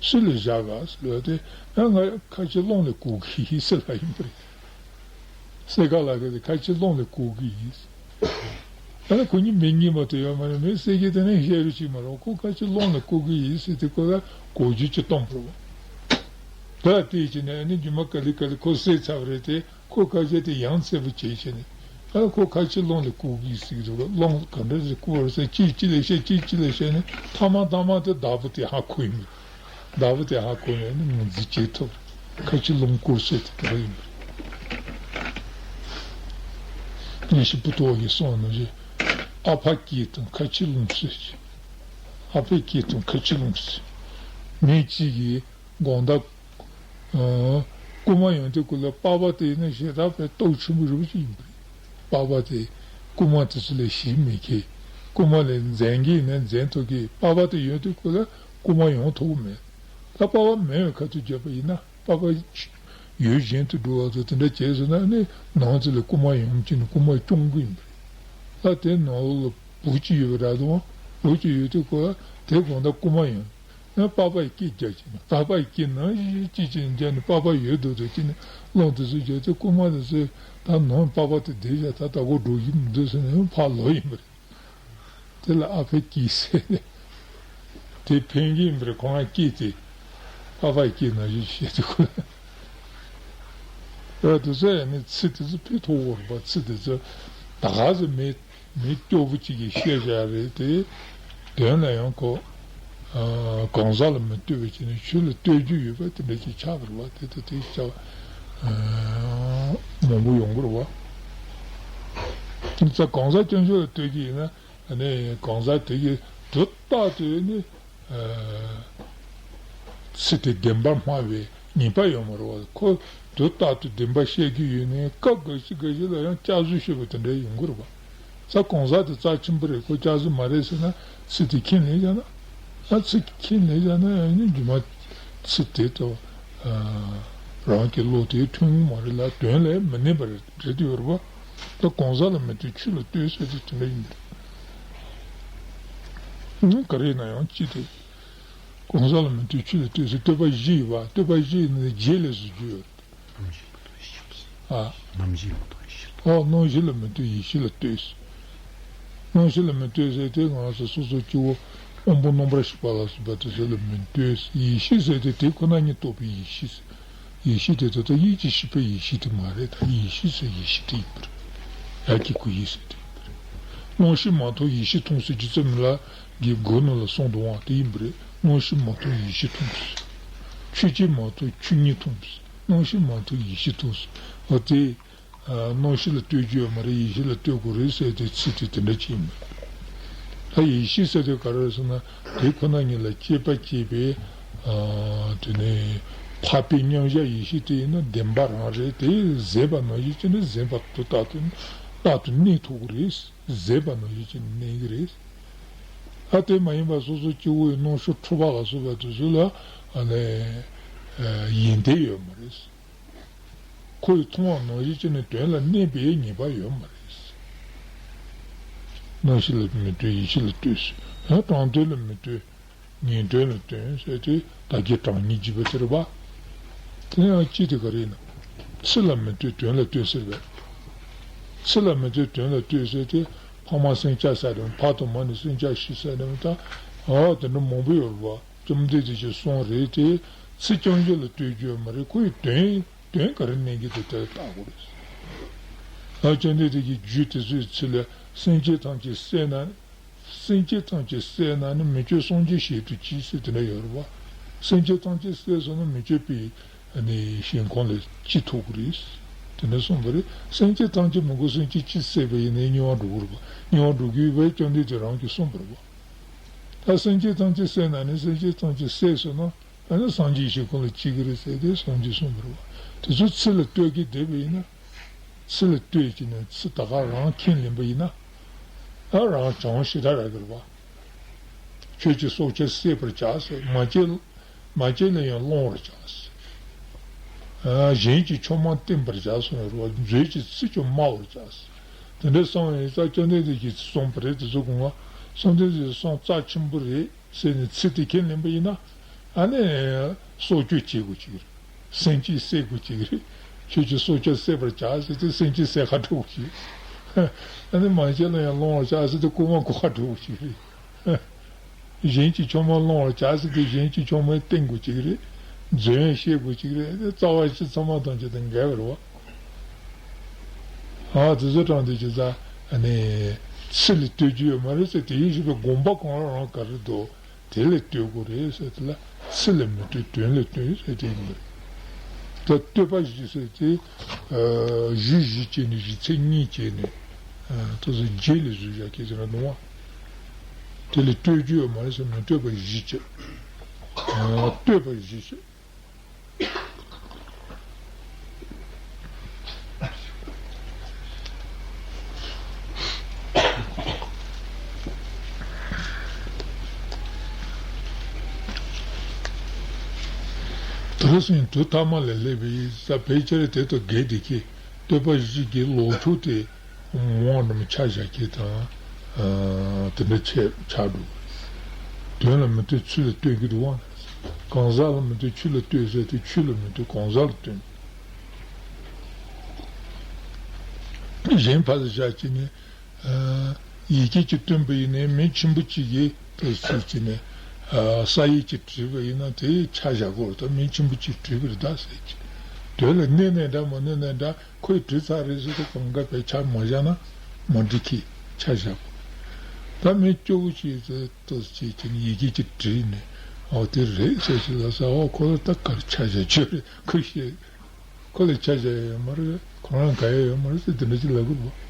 སུ་ལ་བཞག་ག་ཟེར་ལབ་དེ་ཡང་ང་ཁ་ཆེ་རླུང་ལ་བསྐུར་གི་ཡིན་ཟེར་ལབ་ཡིན་པ་རེད། སེ་ཁ་ལ་གི་དེ་ཁ་ཆེ་རླུང་ལ་བསྐུར་གི་ཡིན། ད་ནི་ཁོ་གཉིས་མི་གཉིས་མ་གཏོགས་ཡོད་མ་རེད། མི་སེ་ཁྱེད་དེ་ནས་བཤད་རུ་ཅིག་མ་རེད། ཁོ་ཁ་ཆེ་རླུང་ལ་བསྐུར་གི་ཡིན་ཟེར་དེ་ཁོ་ལ་གོ་རྒྱུ་ཅིག་གཏོང་དགོས། ད་དེ་བྱས་ནས་ཨ་ནི་རྒྱུ་མ་ག་ལེ་ག་ལེ་ཁོ་བསད་ཚར་བ་རེད་དེ། ཁོ་ཁ་ཆེ་དེ་ཡང་གསལ་པོ་བྱས་བྱས་ནས། ཨ་ཁོ་ཁ་ཆེ་རླུང་ལ་བསྐུར་གི་ཟེར་གི་འདུག་རླུང་ག་འདྲ་ཞིག་བསྐུར་བ་རེད་ཟེར། གཅིག་གཅིག་ལ་བཤད། གཅིག་གཅིག་ལ་བཤད་ནས་མཐའ་མ་མཐའ་མ་དེ་བདག་པོ་དེ་ཧ་གོ་ཡིན། བདག་པོ་དེ་ཧ་གོ་ནས་ནི་ངོས་འཛིན་བྱེད་ཐུབ། ཁ་ཆེ་རླུང་བསྐུར་ཟེར་དེ་ག་རེ་ཡིན་པ་རེད། ཉན་ཤེས་པོ་ཏོ་ཡིས་གསུངས་ནོ་ཞེས། ཨ་ཕ་སྐད་དང་ཁ་ཆེ་རླུང་ཟེར་གྱི། ཨ་ཕའི་སྐད་དང་ཁ་ཆེ་རླུང་ཟེར། མི་གཅིག་གིས། དགོང་དག་ཨ་རྐུན་མ་ཡོང་དུས་སྐབས་ལ་པགས་པ་དེ་ནི་ཞེ་དྲག་པའི་སྟོབས་ཆེན་པོ་རེད་པ་ཅིག་ཡིན་པ་རེད། པགས་པ་དེ་རྐུན་མ་དེ་ཚོ་ལ་ཞིག་མི་ཁེལ། རྐུན་མ་ལ་འཛེམ་གི་ནས་འཛེམ་ཐུབ་གི། པགས་པ་དེ་ཡོད་དུས་སྐབས་ལ་རྐུན་མ་ཡོང་ཐུབ་ཀྱི་མེད། ད་པགས་པ་མེད་པའི་ཁ་ཐུག་བརྒྱབ་པ་ཡིན་ན་པགས་པ་ཡུལ་གཞན་དུ་འགྲོ་བ་དང་དེ་འདྲ་བྱས་སོང་ན་ནི་ནང་དེ་ལ་རྐུན་མ་ཡོང་གི་ནི་རྐུན་མ་སྐྱོང་གི་ཡིན་པ་རེད། ད་དེ་ནང་ལོགས་ལ་བུ་གཅིག་ཡོད་པ་འདྲ་དང་ འགྲོ་གི་ཡོད་དུས་ཁོ་དེ་དགོང་དག་རྐུན་མ་ཡོང་། ཡང་པགས་པ་ཡི་སྐེ་རྒྱག་གི་ནི། པགས་པ་ཡི་སྐེ་ནང་བཞིན་གཅིག་ཅིག་རྒྱག་ནས། པགས་པ་ཡོད་དོ་དོ་གཅིག་ནས་སློང་དུ་སུ་བྱས་ཏེ། རྐུན་མ་དེ་ཚོས་ད་ནང་པགས་པ་དེ་བསྡད་བཞག་ད་ལྟ་ཁོ་འགྲོ་གི་མི་འདུག་ཟེར་ནས་ཕར་ལོག་ཡིན་པ་རེད། དེ་ལ་ཨ་ཕས་སྐྱེས་ཟེར་ནས། དེ་ཕན་གྱི་ཡིན་པ་རེད། ཁོ་རང་སྐྱེས་ཏེ། པགས་པ་ཡི་སྐེ་ནང་བཞིན་བྱས་ཏེ་ཁོ་ལ། ཨ་དེ་ཚོ་ཡང་ནི་ཚིག་དེ་ཚོ་ཕན་ཐོགས་ཡོད་རེད་པ། ཚིག་དེ་ཚོ་ད་ག་ཚོད་མེད། མི་སྐྱོ་པོ་གཅིག་གིས་བཤད་བཞག་རེད་དེ། དོན་ལ་ཡང་ཁོ། ཨ། གང་ཟག་ལ་མི་ལྟོས་པའི་ཆ་ནས་ཆོས་ལ་ལྟོས་རྒྱུ་ཡོད་པ་དེ་འདྲ་ཅིག་ཆགས་པ་རེད་བ། དེ་ལྟ་དེ་ཆགས། ཨ། མང་པོ་ཡོང་གི་རེད་བ། ད་གང་ཟག་སྐྱོན་བརྗོད་ལ་ལྟོས་རྒྱུ་ཡིན་ན། ཨ་ནི་གང་ཟག་དེ་གིས་དུས་རྟག་ཏུ་ནི། ཨ། ཚིག་དེ་བདེན་པར་སྨྲ་བའི་ཉེས་པ་ཡོད་མ་རེད་བ། ཁོ་དུས་རྟག་ཏུ་བདེན་པ་བཤད་ཀྱི་ཡོད་ནའི་སྐབས་འགའ་ཞིག་འགའ་ཞིག་ལ་ཡང་སྐྱག་རྫུན་བཤད་པ་དེ་འདྲ་ཡོང་གི་རེད་བ། ད་གང་ཟག་དེ་རྩ་ཆེན་པོ་རེད། ཁོ་སྐྱག་རྫུན་མ་རེད་ཟེར་ན་ཚིག་དེ་ཁས་ལེན་བཞག་ན། ཨ། ཚིག་ཁས་ལེན་བཞག་ན་ཡང་ནི་རྗེས་མ་ཚིག་དེ་ད། ཨ། རང་གི་བློ་དེ་མཐུན་གྱི་མ་རེད་ལ། དོན་ལ་མི་གནས་པ་རེད། རེད་དེ་ཡོད་རེད་བ། ད་གང་ཟག་ལ་མི་ལྟོས་ཆོས་ལ་ལྟོས་ཟེར་དེ་དེ་འདྲ་ཡིན་པ་རེད། ག་རེ་ཡིན་ན་ཡང་ཅི་སྟེ། གང་ཟག་ལ་མི་ལྟོས་ཆོས་ལ་ལྟོས་ཟེར། ལྟོས་པ་བཞི་ཡོད་པ། ལྟོས་པ་བཞི་ཡིན་ན་རྗེས་ལ་བཟོ་རྒྱུ་ཡོད་རེད། ཨ། རྣམ་བཞི་ལ་མི་ལྟོས་ཡེ་ཤེས་ལ། ཨོ། རྣམ་བཞི་ལ་མི་ལྟོས་ཡེ་ཤེས་ལ་ལྟོས། རྣམ་བཞི་ལ་མི་ལྟོས་ཟེར་དེ་ང་ཚོ་སོ་སོ་སྐྱེ་བོ་དབང་པོ་རྣམ་པར་ཤེས་པ་ལ་སོགས་པ་དེ་ཚོ་ལ་མི་ལྟོས། ཡེ་ཤེས་ཟེར་དེ་དེ་ཁོ་ན་ཉིད་རྟོགས་པའི་ཡེ་ཤེས་ཟེར། ཡེ་ཤེས་དེ་ད་ལྟ་ཡིད་ཀྱི་ཤེས་པའི་ཡེ་ཤེས་དེ་མ་རེད། ད་ཡེ་ཤེས་ཟེར་ཡེ་ཤེས་དེ་ཡིན་པ་རེད། ཡ་གི་ཁུ་ཡེ་ཟེར་དེ་ཡིན་པ་རེད། སྣང་ཤས་མ་མཐོང་ཡེ་ཤེས་མཐོང་ཟེར། རྗེ་བཙུན་མི་ལ་གི་མགུར་ནང་ལ་གསུངས་འདུག་ཨང་། དེ་ཡིན་པ་རེད། སྣང་ཤས་མ་མཐོང་ཡེ་ཤེས་མཐོང་ཟེར། ཆོས་ཅན་མ་མཐོང་ཆོས་ཉིད་མཐོང་ཟེར། སྣང་ཤས་མ་མཐོང་ཡེ་ཤེས་མཐོང་ཟེར། འོ་དེ། ཨ། སྣང་ཤས་ལ་ལྟོས་རྒྱུ་ཡོད་མ་རེད། ཡེ་ཤེས་ལ་ལྟོས་དགོས་རེད་ཟེར་དེ་ཚིག་དེ་དེ་འདྲ་ཅིག་ཡིན་པ་རེད། ད་ཡེ་ཤེས་ཟེར་དེ་ག་རེ་རེད་ཟེར་ན། དེ་ཁོ་ན་ཉིད་ལ་དཔྱད་པ་སྐྱེས་པའི། ཨ། དེ་ནས་འཕགས་པའི་མཉམ་གཞག་ཡེ་ཤེས་དེ་ཡིན་ན་བདེན་པ་རང་རེད། དེ་ཟད་པ་ནང་བཞིན་བྱས་ནས་ཟད་པ་དུས་རྟག་ཏུ་རྟག་ཏུ་གནས་ཐུབ་ཀྱི་རེད། ཟད་པ་ནང་བཞིན་བྱས་ནས་གནས་ཀྱི་རེད། ཨ། དེ་མ་ཡིན་པ་སོ་སོ་སྐྱེ་བོ་ཡི་སྣང་ཕྱོགས་འཁྲུལ་པ་ལ་སོགས་པ་དེ་ཚོ་ལ། ཨ་ནི། ཨ། ཡིན་བདེ་ཡོད་མ་རེད། ཁོས་མཐོང་བ་ནང་བཞིན་བྱས་ནས་དོན་ལ་གནས་པའི་ངེས་པ་ཡོད་མ་རེད། སྣང་ཤས་ལ་མི་ལྟོས་ཡེ་ཤེས་ལ་ལྟོས། ཡང་དྲང་དོན་ལ་མི་ལྟོས། ངེས་དོན་ལ་ལྟོས་ཟེར་དེ་བདག་གིས་དྲང་ངེས་བགྱིས་པ་དེ་རེད་པ། དེ་ཡང་ཅི་སྟེ་ག་རེ་ཡིན་ན། ཚིག་ལ་མི་ལྟོས་དོན་ལ་ལྟོས་ཟེར་བས། ཚིག་ལ་མི་ལྟོས་དོན་ལ་ལྟོས་ཟེར་དེ་ཕ་མ་སེམས་ཅན་བསད་དང་། ཕ་དང་མ་ནི་སེམས་ཅན་ཤི་བསད་དང་། ད་ཨ་དེ་འདྲ་མང་པོ་ཡོད་རེད་པ། བཅོམ་ལྡན་འདས་ཀྱིས་གསུངས་རེད་དེ། ཚིག་རྐྱང་རྐྱང་ལ་ལྟོས་རྒྱུ་ཡོད་མ་རེད། ཁོ་ཡི་དོན་དོན་ག་རེ་གནས་ཀྱི་འདུག་དེ་ལ་བལྟ་དགོས་རེད། ཨ། བཅོམ་ལྡན་འདས་ཀྱིས་རྒྱུད་དེ་ཚོའི་ཚུལ་ལ་སེམས་ཅན་ཐམས་ཅད་བསད་ན། སེམས་ཅན་ཐམས་ཅད་བསད་ན་ནི་མི་བསྐྱོད་སངས་རྒྱས་ཞལ་དུ་གྱིས་ཟེར་དེ་འདྲ་ཡོད་རེད་པ། སེམས་ཅན་ཐམས་ཅད་བསད་སོང་ན་མི་བསྐྱོད་པའི་ནི་ཞིང་ཁམས་ལ་སྐྱེ་ཐུབ་ཀྱི་རེད། དེ་འདྲ་གསུངས་པ་རེད། སེམས་ཅན་ཐམས་ཅད་མི་དགོས། སེམས་ཅན་གཅིག་བསད་པ་ཡིན་ནའི་དམྱལ་བར་འགྲོ་གི་རེད་པ། དམྱལ་བར་འགྲོ་གི་ཡོད་པས་བཅོམ་ལྡན་འདས་རང་གིས་གསུངས་པ་རེད་པ། ད་སེམས་ཅན་ཐམས་ཅད་བསད་ན་ནི་སེམས་ཅན་ཐམས་ཅད་བསད་སོང་ན། ཨ་ནི་སངས་རྒྱས་ཞིང་ཁམས་ལ་སྐྱེ་གི་རེད་ཟེར་ཏེ་སངས་རྒྱས་གསུངས་པ་རེད་པ། དེ་ཚོ་ཚིག་ལ་ལྟོས་ཀྱི་བསྡད་པ་ཡིན་ན། ཚིག་ལ་ལྟོས་ཀྱི་ནས་ཚིག་ད་ག་རང་ཁས་ལེན་པ་ཡིན་ན། ཨ། རང་བྱང་ཞེ་དྲག་རག་གི་རེད་པ། ཁྱོད་ཀྱི་སྲོག་ཆགས་བསད་པར་བྱ་ཟེར། མ་བྱས། མ་བྱས་ན་ཡང་སློང་བར་བྱ་ཟེར། ཨ། གཞན་གྱི་ཆོས་མང་བསྟན་པར་བྱ་གསུངས་པ་རེད་པ། མཛོད་ཀྱི་ཚིག་ཀྱང་སྨྲ་བར་བྱ་ཟེར། དེ་འདྲ་གསུངས་ཡིན་ཙང་བཅོམ་ལྡན་འདས་ཀྱིས་གསུངས་པ་རེད། དེ་ཚོ་གོང་མ་བཅོམ་ལྡན་འདས་ཀྱིས་གསུངས་རྩ་ཆེན་པོ་རེད། ཟེར་ནས་ཚིག་དེ་ཁས་ལེན་པ་ཡིན་ན། ཨ་ནི་སྲོག་གཅོད་བྱེད་དགོས་ཀྱི་རེད། སེམས་ཅན་བསད་དགོས་ཀྱི་རེད། ཁྱོད་ཀྱི་སྲོག་ཆགས་བསད་པར་བྱ་ཟེར་ཏེ་སེམས་ཅན་བསད་ཁ་འགྲོ་དགོས་ཀྱི་རེད། ཨ་ནི་མ་བྱས་ན་ཡང་སློང་བར་བྱ་ཟེར་ཏེ་རྐུན་མ་རྐུ་ཁ་འགྲོ་དགོས་ཀྱི་རེད། གཞན་གྱི་ཆོས་མང་སློང་བར་བྱ་ཟེར་ཏེ་གཞན་གྱི་ཆོས་མང་བསྟན་དགོས་ཀྱི་རེད། མཛོད་ཡང་བཤད་དགོས་ཀྱི་རེད། རྩ་བ་ཤི་ཚང་མ་དང་ཅི་དང་འགལ་བ་རེད་བ། ཨ། དེ་ཚོ་དྲང་དེ་ཅི་ཙང་ཨ་ནི་ཚིག་ལ་ལྟོས་རྒྱུ་ཡོད་མ་རེད་ཟེར། དེ་ཡིན་ཞེས་པའི་དགོངས་པ་གང་རང་ག་རེ་འདུག་དེ་ལ་ལྟོས་དགོས་རེད་ཟེར། དེ་ལ་ཚིག་ལ་མི་ལྟོས་དོན་ལ་ལྟོས་ཟེར་དེ་ཡིན་པ་རེད། ད་ལྟོས་པ་བཞི་ཟེར་དེ། ཨ། གཞི་བཞི་བྱས་ནས་གཞི་ཚིག་གཉིས་བྱས་ནས། ཨ། ད་གཟོད་རྗེས་ལ་བཟོས་བཞག་གི་ཟེར་ན་འདུག་བ། དེ་ལ་ལྟོས་རྒྱུ་ཡོད་མ་རེད་ཟེར། མི་ལྟོས་པ་བཞི་བྱས། ཨ། ལྟོས་པ་བཞི་བྱས། དེར་སོང་དུས་ཐ་མ་ལ་སླེབས་པའི་ས་ཕལ་ཆེར་དེ་དང་འགལ་བསྡད་ཀྱི། ལྟོས་པ་བཞི་གི་ལོག་ཕྱོགས་དེ་མང་བ་འདྲ་མོ་ཆ་བཞག་གི་དང་། དེ་འདྲ་ཆགས་ཆགས་འགྲོ། དོན་ལ་མི་ལྟོས་ཚུལ་ལ་ལྟོས་ཀྱི་འདུག་བ། གང་ཟག་ལ་མི་ལྟོས་ཆོས་ལ་ལྟོས་ཟེར་ཏེ་ཆོས་ལ་མི་ལྟོས་གང་ཟག་ལ་ལྟོས། གཞན་ཕར་ལ་བཞག་བྱས་ནས། ཡི་གེ་གཅིག་བཏོན་པ་ཡིན་ནའི་མི་ཆེན་པོ་གཅིག་གིས་དེ་ཚུལ་བྱས་ནས། ས་ཡིག་གཅིག་བྲིས་པ་ཡིན་ན་དེ་ཆ་བཞག་གོ་ད་མི་ཆེན་པོ་གཅིག་བྲིས་པ་རེད་ད་ཟེར་གྱི། དོན་ལ་གནས་ནས་འདྲ་མ་གནས་ནས་འདྲ། ཁོས་བྲིས་ཚར་རེད་ཟེར་ཏེ་གང་ག་བས་ཆ་མ་བཞག་ན་མ་འགྲིག་གི། ཆ་བཞག་གོ། ད་མི་སྐྱོ་བོ་ཞིག་ཏོག་ཙམ་བྱས་ཀྱི་ཡི་གེ་ཅིག་བྲིས་ནས་ཨོ་དེ་རེད་ཟེར་ཞིག་ལ་ཟེར་ཨོ་ཁོ་ལ་ད་གར་ཆ་བཞག་ཆོས་རེད་ཁོས་ཤེས། ཁོ་ལ་ཆ་བཞག་ཡ་ཡོད་མ་རེད། ཁོ་རང་ག་ཡ་ཡོད་མ་རེད་ཟེར་དེ་འདྲ་ཅིག་ལབ་དགོས་པ།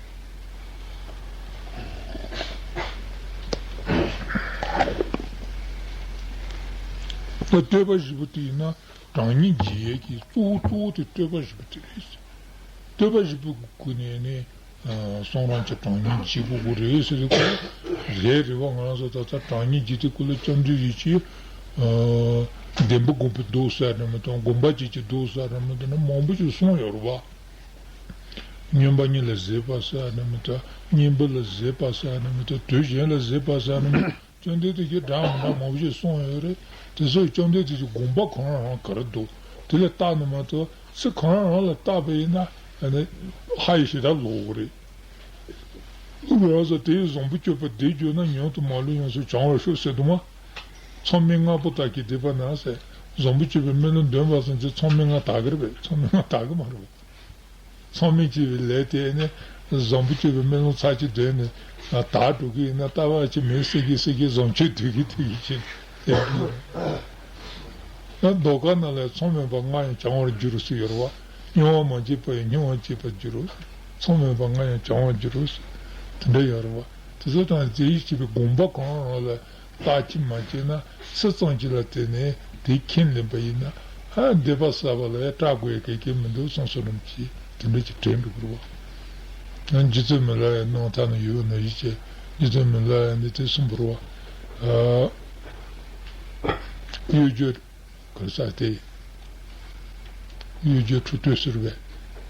ད་བསྟོད་པ་བཞི་པོ་དེ་ཡིན་ན། གྲངས་སྙེད་འབྱེད་ཡས་ཀྱི་གཙོ་བོ་གཙོ་བོ་དེ་བསྟོད་པ་བཞི་པོ་དེ་རེད། བསྟོད་པ་བཞི་པོ་ཀུན་ནས་ནི། གསུང་རབ་ཀྱི་གྲངས་སྙེད་འབྱེད་དགོས་ཀྱི་རེད་ཟེར་དུས་ཀུན་རེད་རེད་བ། ང་རང་ཚོ་ད་ལྟ་གྲངས་སྙེད་འབྱེད་དེ་ཀུན་ལ་བཅོམ་ལྡན་འདས་ཀྱིས། བདེན་པ་དགོངས་པའི་མདོ་ཟེར་ནི་མི་འདུག་དགོངས་པ་བཅས་ཀྱི་མདོ་ཟེར་ནི་མི་འདུག་ན་མང་པོ་ཞིག་གསུངས་ཡོད་རེད་བ། སྨྱོན་པ་གཉིས་ལ་བཟོད་པ་ཟེར་ནི་མི་འདུག་གཉེན་པོ་ལ་བཟོད་པ་ཟེར་ནི་མི་འདུག་དུས་གཞན་ལ་བཟོད་པ་ཟེར་ནི་མི་འདུག་བཅོམ་ལྡན་འདས་ཀྱིས་འདྲ་མི་འདྲ་མང་པོ་ཞིག་གསུངས་ཡོད་རེད། དེ་ཚོ་བཅོམ་ལྡན་འདས་ཀྱི་དགོངས་པ་ཁོ་རང་རང་ག་རེ་འདུག་དེ་ལ་བལྟ་ནི་མ་གཏོགས་ཚིག་ཁོ་རང་རང་ལ་བལྟ་བ་ཡིན་ན་ཨ་ནི་ཧ་ཡི་ཞེ་དྲག་ལོག་གི་རེད། ང་ཚོ་དེའི་བཟང་པོ་སྤྱོད་པ་འདི་བརྗོད་ན་ཉམས་དུ་མ་ལུས་ཡོངས་སུ་བྱང་བར་ཤོག་ཟེར་འདུག་མ། མཚམས་མེད་ལྔ་པོ་དག་གིས་བསྡུས་པ་ན་ཟེར། བཟང་པོ་སྤྱོད་པའི་སྨོན་ལམ་འདོན་པ་ཙམ་གྱིས་མཚམས་མེད་ལྔ་དག་གི་རེད་པས། མཚམས་མེད་ལྔ་དག་གི་མ་རེད་པས། མཚམས་མེད་ཅེས་པའི་ལས་དེ་ནི་བཟང་པོ་སྤྱོད་པའི་སྨོན་ལམ་ཚར་གཅིག་འདོན་ནས་དག་འགྲོ་གི་ཡིན་ན་ལྟ་བ་ཅིག་མེད་སྲིད་ཀྱི་སྲིད་ཀྱི་བཟང་སྤྱོད་སྡུག་གི་སྡུག་གི་ཅིག་ཡོད། ན་ཟློས་གར་ནང་ལ་མཚམས་མེད་པ་ལྔ་ཡང་བྱང་བར་འགྱུར་ཟེར་ཡོད་རེད་བ། མྱོང་བ་མ་བྱས་པ་ཡང་མྱོང་བར་བྱེད་པར་འགྱུར་རོ། མཚམས་མེད་པ་ལྔ་ཡང་བྱང་བར་འགྱུར་རོ་ཟེར། དེ་འདྲ་ཡོད་རེད་བ། དེ་ཚོ་དང་དེ་ཡིས་བྱས་པའི་དགོངས་པ་གང་རང་ལ་བརྟག་དཔྱད་མ་བྱས་ན་ཚིག་ཙམ་གཅིག་ལ་བརྟེན་ནས་དེ་ཁས་ལེན་པ་ཡིན་ན་ཧ་འདོད་པ་ཟ་བ་ལ་ཡང་སྐྲག་དགོས་ཡ་གལ་གལ་མི་འདུག་བསམ་བསམ་རུང་གིས་དེ་འདྲ་ཅིག་དྲན་འགྲོ་དགོས་རེད་བ། ཡང་རྗེ་བཙུན་མི་ལ་ཡའི་རྣམ་ཐར་ན་ཡོད་ན་ཡིད་ཅེས་རྗེ་བཙུན་མི་ལ་ཡ་ནི་དེ་གསུངས་པ་རེད་བ། གཡོ་སྒྱུ། ག་རེ་ཟེར་དེ། གཡོ་སྒྱུ་འཁྲུལ་རྟོག་ཟེར་བས།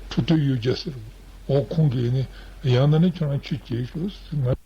འཁྲུལ་རྟོག་གཡོ་སྒྱུ་ཟེར་བས། འོ་ཁོང་གིས་ནི་ཡང་ན་ནི་ཁྱོད་རང་ཆོས་བྱེད་ཤོག་ང་